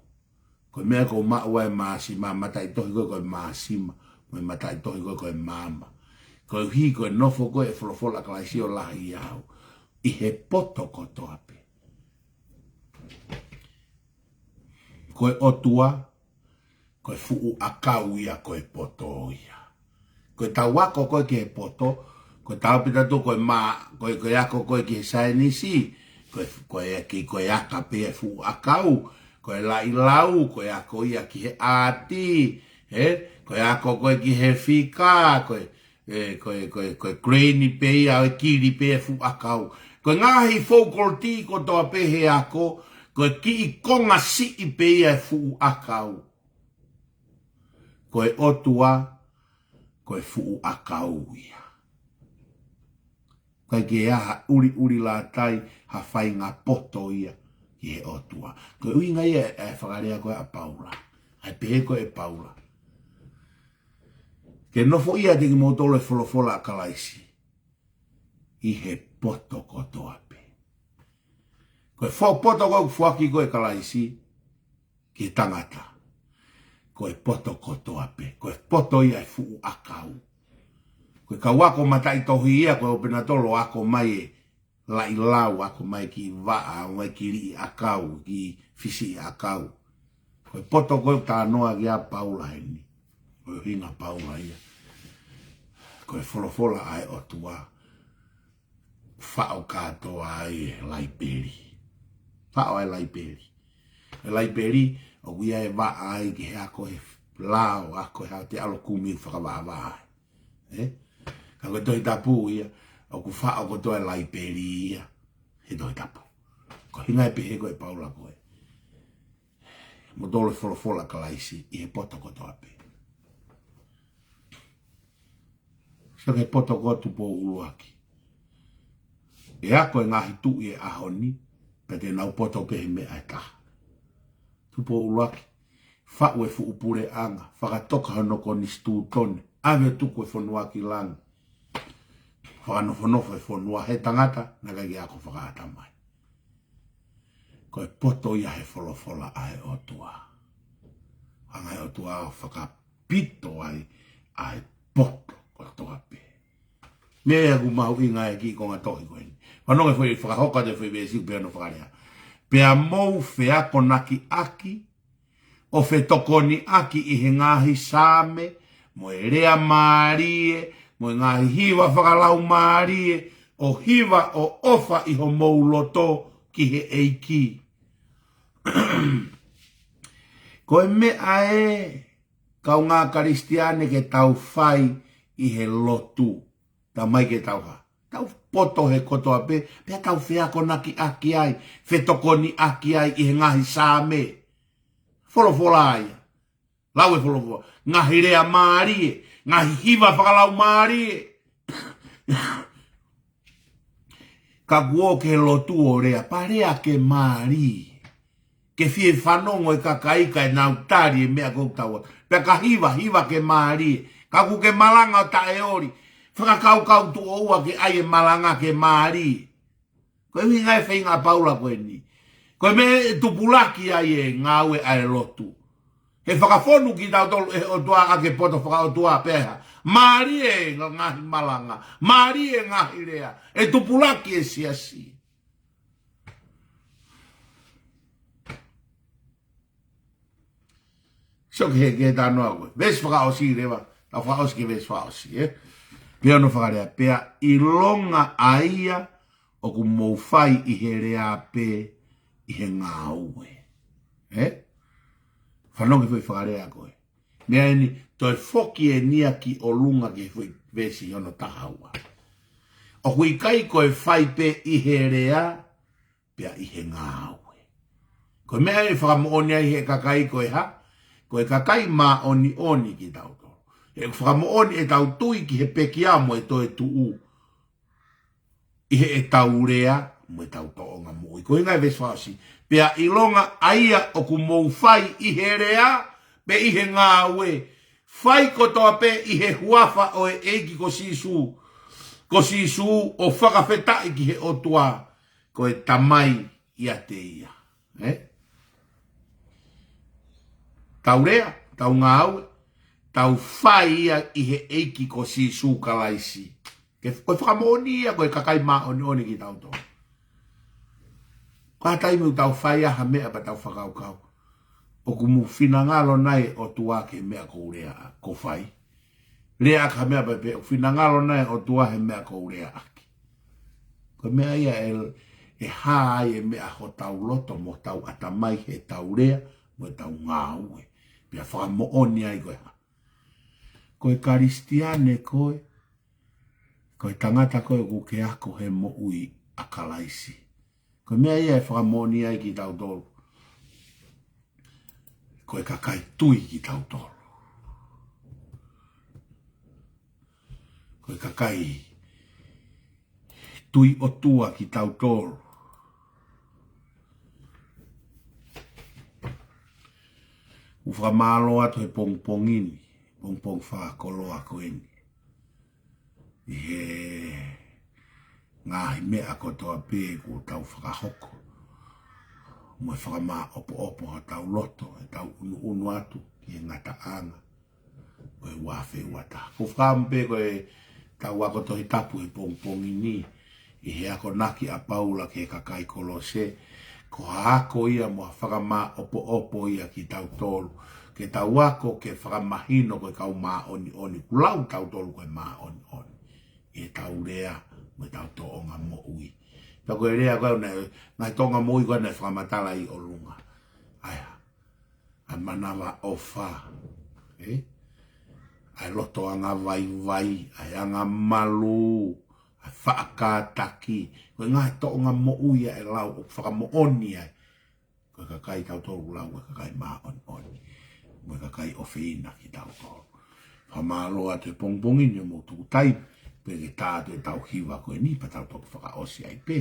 Ko e meʻa ʻoku ou maʻu ai e māsima, mataʻitohi ko ē ko e māsima, mo e mataʻitohi ko ē ko e M M. Koeʻuhi ko e nofo ko ē e folofola ʻa Kalaisi ʻo lahi ʻia au. ʻI he poto kotoa pē. Ko e ʻOtua, Ko e fuʻu ʻakau ia ko e poto ia. Ko e tau ako ko ē ki he poto, ko e tau pita tu ko e mā, ko e, ko e ako ko ē ki he saienisi, ko e, ko e ki, ko e aka pē ia e fuʻu ʻakau, ko e laʻi lau, ko e ako ia ki he ʻāti, ē, ko e ako ko ē ki he fika, ko e, ē, ko e, ko e, ko e green pē ia, ʻo e kili pē e fuʻu ʻakau. Ko e ngaahi faculty kotoa pē he ako, ko e kiʻi konga siʻi pē ia e fuʻu ʻakau. Ko e ʻOtua, ko e fuʻu ʻakau ia. ʻIkai ke ʻi ai ha ʻuliʻulilātai, ha faʻahinga poto ia ki he ʻOtua. Ko e ʻuhinga ia e fakalea ko ē ʻa Paula. ʻA e pehē ko ē ʻe Paula, ke nofo ia ʻiate kimoutolu e folofola ʻa Kalaisi ʻi he poto kotoa pē. Ko e fo-, poto ko ē ʻoku foaki ko ē ʻe Kalaisi ki he tangata, ko e poto kotoa pē. Ko e poto ia e fuʻu ʻakau. Ko e kau ako mataʻitohi ia, ko e ʻopenatolo ako mai e laʻi lau, ako mai e kiʻi vaʻa, ako mai e kiʻi liʻi ʻakau, kiʻi fisiʻi ʻakau. Ko e poto ko ē ʻoku talanoa ki ai ʻa Paula heni. Ko e ʻuhinga ʻa Paula ia, ko e folofola ʻa e ʻOtua, faʻo kātoa ai e laipeli. Faʻo ʻa e laipeli. E laipeli, ʻoku ʻi ai e vaʻa ai ki he ako he lao, ako he ʻa e te ʻalu ʻo kumi fakavaʻavaʻa ai. Ē? Ka ko e Tohi Tapu ia, ʻoku faʻo kotoa e laipeli ia he Tohi Tapu. Ko e ʻuhinga e pehē ko ē ʻe Paula ko ē, mo tolo e folofola ʻa Kalaisi ʻi he poto kotoa pē. Sio ki he poto ko ē Tupou ʻUluaki. ʻE ako e ngaahi tuʻi e ʻaho ni, pea te nau poto ki he meʻa ʻe taha. Tupou ʻUluaki, faʻu e fuʻu puleʻanga, fakatoka hono konisitūtone, ʻave ʻo tuku e fonua ki langi. Fakanofonofo e fonua he tangata naʻe ʻikai ke ako fakaʻatamai. Ko e poto ia he folofola ʻa e ʻOtua. Hanga ʻe he ʻOtua ʻo fakapito ai ʻa e poto kotoa pē. Meʻa ia ʻoku mahuʻinga e kiʻi konga tohi ko eni. Fanongo e foʻi fakahoko atu e foʻi veesi ʻoku pehē hono fakalea: Pea mou feakonakiʻaki ʻo fetokoniʻaki ʻi he ngaahi saame, mo e lea mālie, mo e ngaahi hiva fakalaumālie, ʻo hiva ʻo ʻofa ʻi homou loto ki he ʻEiki. Ko e meʻa ē, kaungā Kalisitiane, ke tau fai ʻi he lotu. Tau mai ke tau hā, tau poto he kotoa pē, pea tau feakonakiʻaki ai, fetokoniʻaki ai ʻi he ngaahi saame. Folofola ia. Lau e folofola. Ngaahi lea mālie, ngaahi hiva fakalaumālie. Ka kuo ke lotu ʻo lea, pea lea ke mālie. Ke fie fanongo e kakai kae nau tali e meʻa ʻoku tau ʻai. Pea ka hiva, hiva ke mālie. Ka ʻoku ke malanga ʻo taʻeoli, fakakaukau tuʻo ua ke ʻai e malanga ke mālie. Ko e ʻuhinga e feinga ʻa Paula ko eni. Ko e meʻa ʻe tupulaki ai e ngāue ʻa e lotu. He fakafonu kitautolu ʻe he ʻOtua ʻaki e poto fakaʻotua pea hā? Mālie e ngaahi malanga. Mālie e ngaahi lea. ʻE tupulaki e siasi. Sio ki he, ki he talanoa ko ē. Veesi fakaʻosi leva. Tau fakaʻosi ki he veesi fakaʻosi, ē? Pea hono fakalea: Pea ʻilonga ʻa ia ʻoku mou fai ʻi he lea pea ʻi he ngāue. Ē? Fanongo ki he foʻi fakalea ko ē. Meʻa eni, toe foki eni ia ki ʻolunga ki he foʻi veesi hono taha ua. ʻOku ʻikai ko e fai pē ʻi he lea, pea ʻi he ngāue. Ko e meʻa ʻe fakamoʻoni ai he kakai ko e hā? Ko e kakai māʻoniʻoni kitautolu. ʻE fakamoʻoni ʻetau tui ki he pekia mo e toetuʻu ʻi heʻetau lea mo ʻetau tōʻonga moʻui. Ko e ʻuhinga e veesi fakaʻosi: Pea ʻilonga ʻa ia ʻoku mou fai ʻi he lea pea ʻi he ngāue, fai kotoa pē ʻi he huafa ʻo e ʻEiki ko Sīsū, ko Sīsū, ʻo fakafetaʻi ki he ʻOtua ko e Tamai ʻiate ia. Ē? Tau lea, tau ngāue, tau fai ia ʻi he ʻEiki ko Sīsū Kalaisi. Ke, ko e fakamoʻoni ia ko e kakai māʻoniʻoni kitautolu. Ko e taimi ʻoku tau fai ai ha meʻa pea tau fakakaukau, ʻOku mou finangalo nai ʻOtua ki he meʻa ʻoku ou lea ʻaki? Ko fai. Lea ʻaki ha meʻa pē pē, ʻoku finangalo nai ʻOtua he meʻa ʻoku ou lea ʻaki? Ko e meʻa ia ʻe, ʻe hā ai e meʻa hotau loto mo hotau ʻatamai heʻetau lea mo ʻetau ngāue. Pea fakamoʻoni ai ko e hā? Ko e Kalisitiane koe, ko e tangata koe ʻoku ke ako he moʻui ʻa Kalaisi. Ko e meʻa ia ʻe fakamoʻoni ai kitautolu. Ko e kakai tui kitautolu. Ko e kakai tui ʻOtua kitautolu. ʻOku fakamālō atu he pongipongi ni, pongipongi fakakoloa ko eni, ʻi he ngaahi meʻa kotoa pē kuo tau fakahoko, mo e fakamāʻopoʻopo hotau loto, ʻetau ʻunuʻunu atu ki he ngataʻanga ʻo e ua afe ua taha. ʻOku ou fakaʻamu pē ko ʻetau ako Tohi Tapu he pongipongi ni, ʻi he akonaki ʻa Paula ki he kakai Kolose, ko ha ako ia mo ha fakamāʻopoʻopo ia kitautolu, ke tau ako ke fakamahino ko e kau māʻoniʻoni, ʻoku lau tautolu ko e māʻoniʻoni ʻi heʻetau lea mo ʻetau tōʻonga moʻui. Pea ko e lea ko ē naʻe, ngaahi tōʻonga moʻui ko ē naʻe fakamatalaʻi ʻolunga. ʻA e hā? ʻA e manavaʻofa, ē? ʻA e loto angavaivai, ʻa e angamalū, ʻa e faʻa kātaki. Ko e ngaahi tōʻonga moʻui ia ʻe lau ʻoku fakamoʻoni ai ko e kakai tautolu lau ko e kakai māʻoniʻoni, mo e kakai ʻofeina kitautolu. Fakamālō atu he pongipongi ni hoʻomou tuku taimi, pea ke tā atu ʻetau hiva ko eni pea tau toki fakaʻosi ai pē.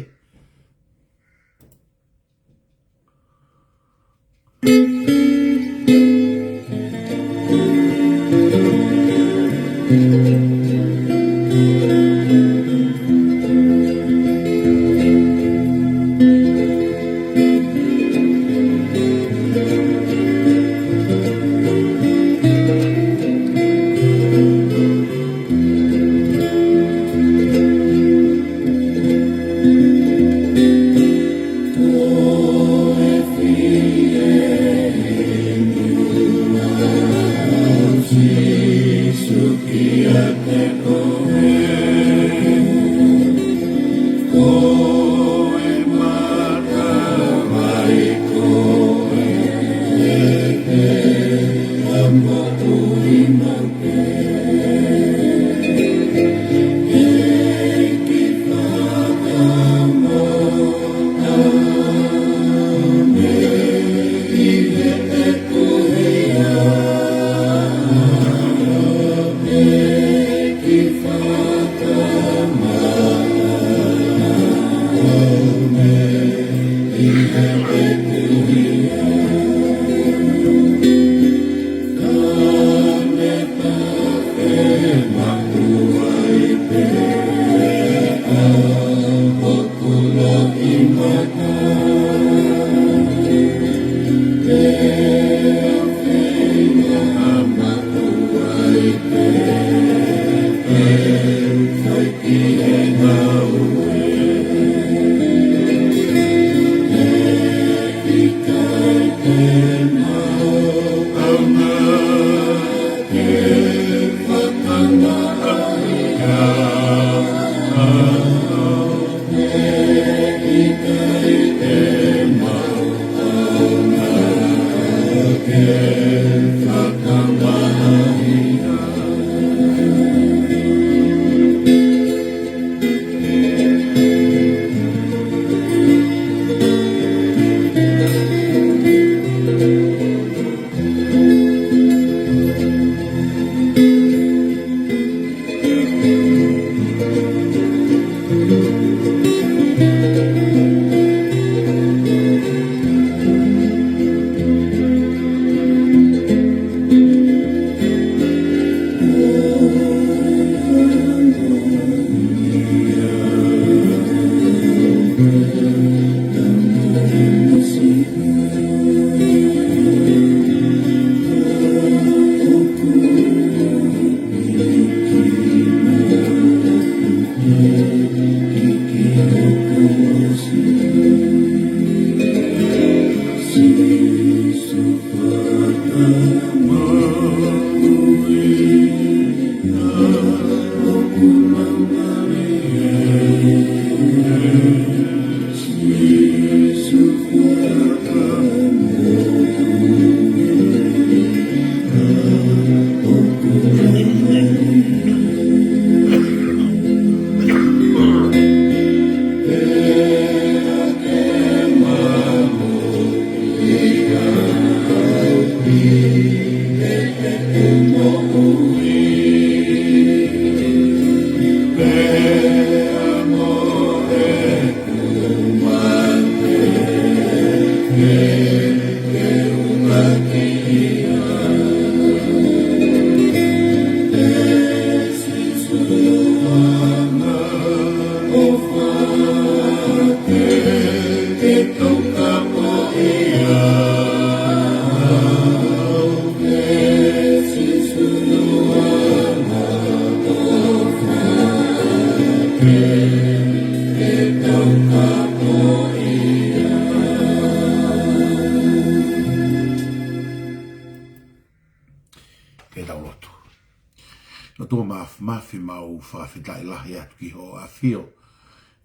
ʻOtua Māfimafi, mau fakafetaʻi lahi atu ki hoʻo ʻafio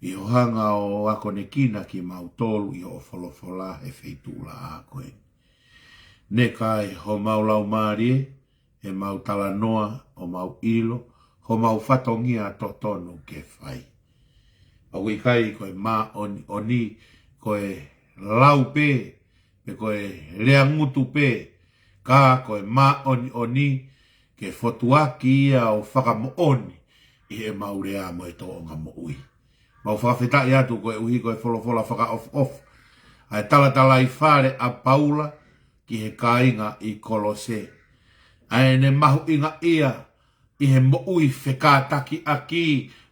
ʻi hoʻo hanga ʻo akonekina kimautolu ʻi hoʻo folofola he feituʻulaʻā ko eni. Neʻe ʻikai homau laumālie, ʻemau talanoa, ʻemau ʻilo, homau fatongia totonu ke fai. Mau ʻikai ko e māʻoniʻoni, ko e lau pē, pe ko e lea ngutu pē, ka ko e māʻoniʻoni ke fotuaki ia ʻo fakamoʻoni ʻi heʻemau lea mo e tōʻonga moʻui. Mau fakafetaʻi atu koeʻuhi ko e folofola fakaʻofoʻofa ʻa e talatalaifale ʻa Paula ki he kāinga ʻi Kolose. ʻA ʻene mahuʻingaʻia ʻi he moʻui fekātakiʻaki,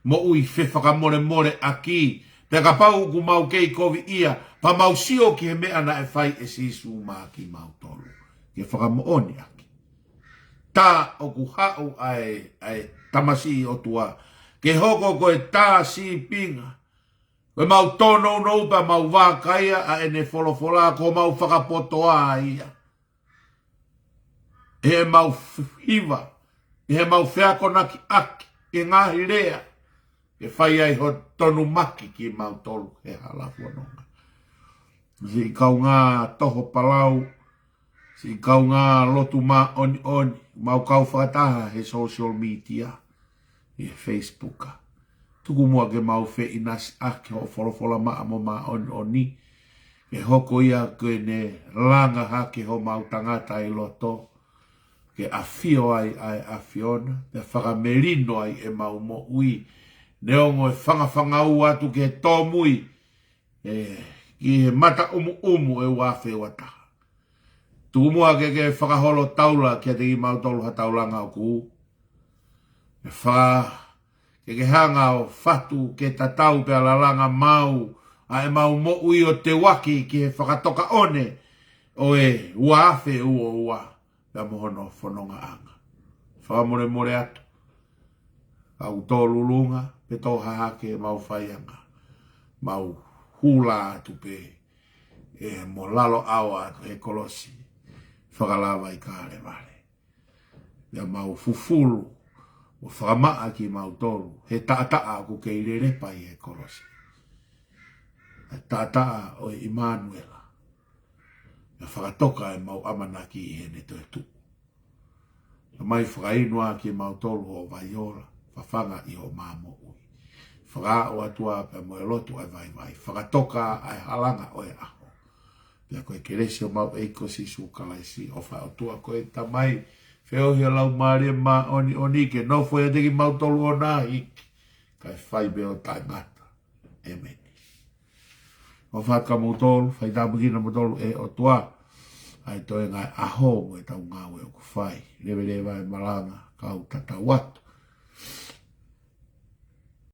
moʻui fefakamolemoleʻaki, pea kapau ʻoku mau kei koviʻia, pea mau sio ki he meʻa naʻe fai ʻe Sīsū maʻa kimautolu ke fakamoʻoniʻaki. Tā ʻoku haʻu ʻa e, ʻa e tamasiʻi ʻOtua ke hoko ko e tā sīpinga, ko ʻemau tōnounou pea mau vakai ʻa ʻene folofola, ko homau fakapotoa ia ʻi heʻemau f-, hiva, ʻi heʻemau feakonakiʻaki, ʻi he ngaahi lea, ke fai ai ho tonumaki kimautolu he hala fononga. Siʻi kaungā toho palau, siʻi kaungā lotu māʻoniʻoni, mau kau fakataha he social media, ʻi he Facebook. Tuku muʻa ke mau feʻinasiʻaki hoʻo folofola maʻa mo māʻoniʻoni, ke hoko ia ko ʻene langa hake homau tangata ʻi loto, ke ʻafio ai ʻa e ʻAfiona, pea fakamelino ai ʻemau moʻui, neongo e fangafanga ua atu ke tōmui, ē, ki he mata ʻumuʻumu ʻe ua afe ua taha. Tuku muʻa ke ke fakaholo taula kiate kimautolu ha taulanga ʻoku ʻū. ʻE fa-, ke ke hanga ʻo fatu ke tatau pea lalanga maʻu ʻa ʻemau moʻui ʻo teuaki ki he fakatokaʻone ʻo e ua afe ua ua, pea mo hono fonongaʻanga. Fakamolemole atu, ʻoku tō lulunga, pe tō hahake ʻemau faiʻanga. Mau hula atu pē, ē, mo lalo ʻaoa atu he kolosi, fakalava ʻi Kalevale. Pea mau fufulu, mo fakamaʻa kimautolu, he taʻataʻa ʻoku kei lele pē ʻi he kolosi. He taʻataʻa ʻo ʻImanuela. Pea fakatoka ʻemau ʻamanaki ʻi heʻene toetuʻu. Pea mai fakainu ʻa kimautolu hoʻo vaiola, fafanga ʻi hoʻo mā moʻui. Fakaaʻu atu ā pea mo e lotu ʻa e vaivai. Fakatoka ʻa e halanga ʻo e ʻaho. Pea ko e kelesi ʻo mau ʻEiki ko Sīsū Kalaisi, ʻofa ʻa e ʻOtua ko e Tamai, feohi ʻa e Laumālie Māʻoniʻoni, ke nofo ʻiate kimautolu ʻo nāhiki, kae fai pē ʻo taʻengata. ʻĒmeni. ʻOfa atu kia moutolu, faitāpuekina moutolu ʻe he ʻOtua, ʻa e toenga ʻo e ʻaho mo e tau ngāue ʻoku fai. Leveleva e malanga, kau tatau atu.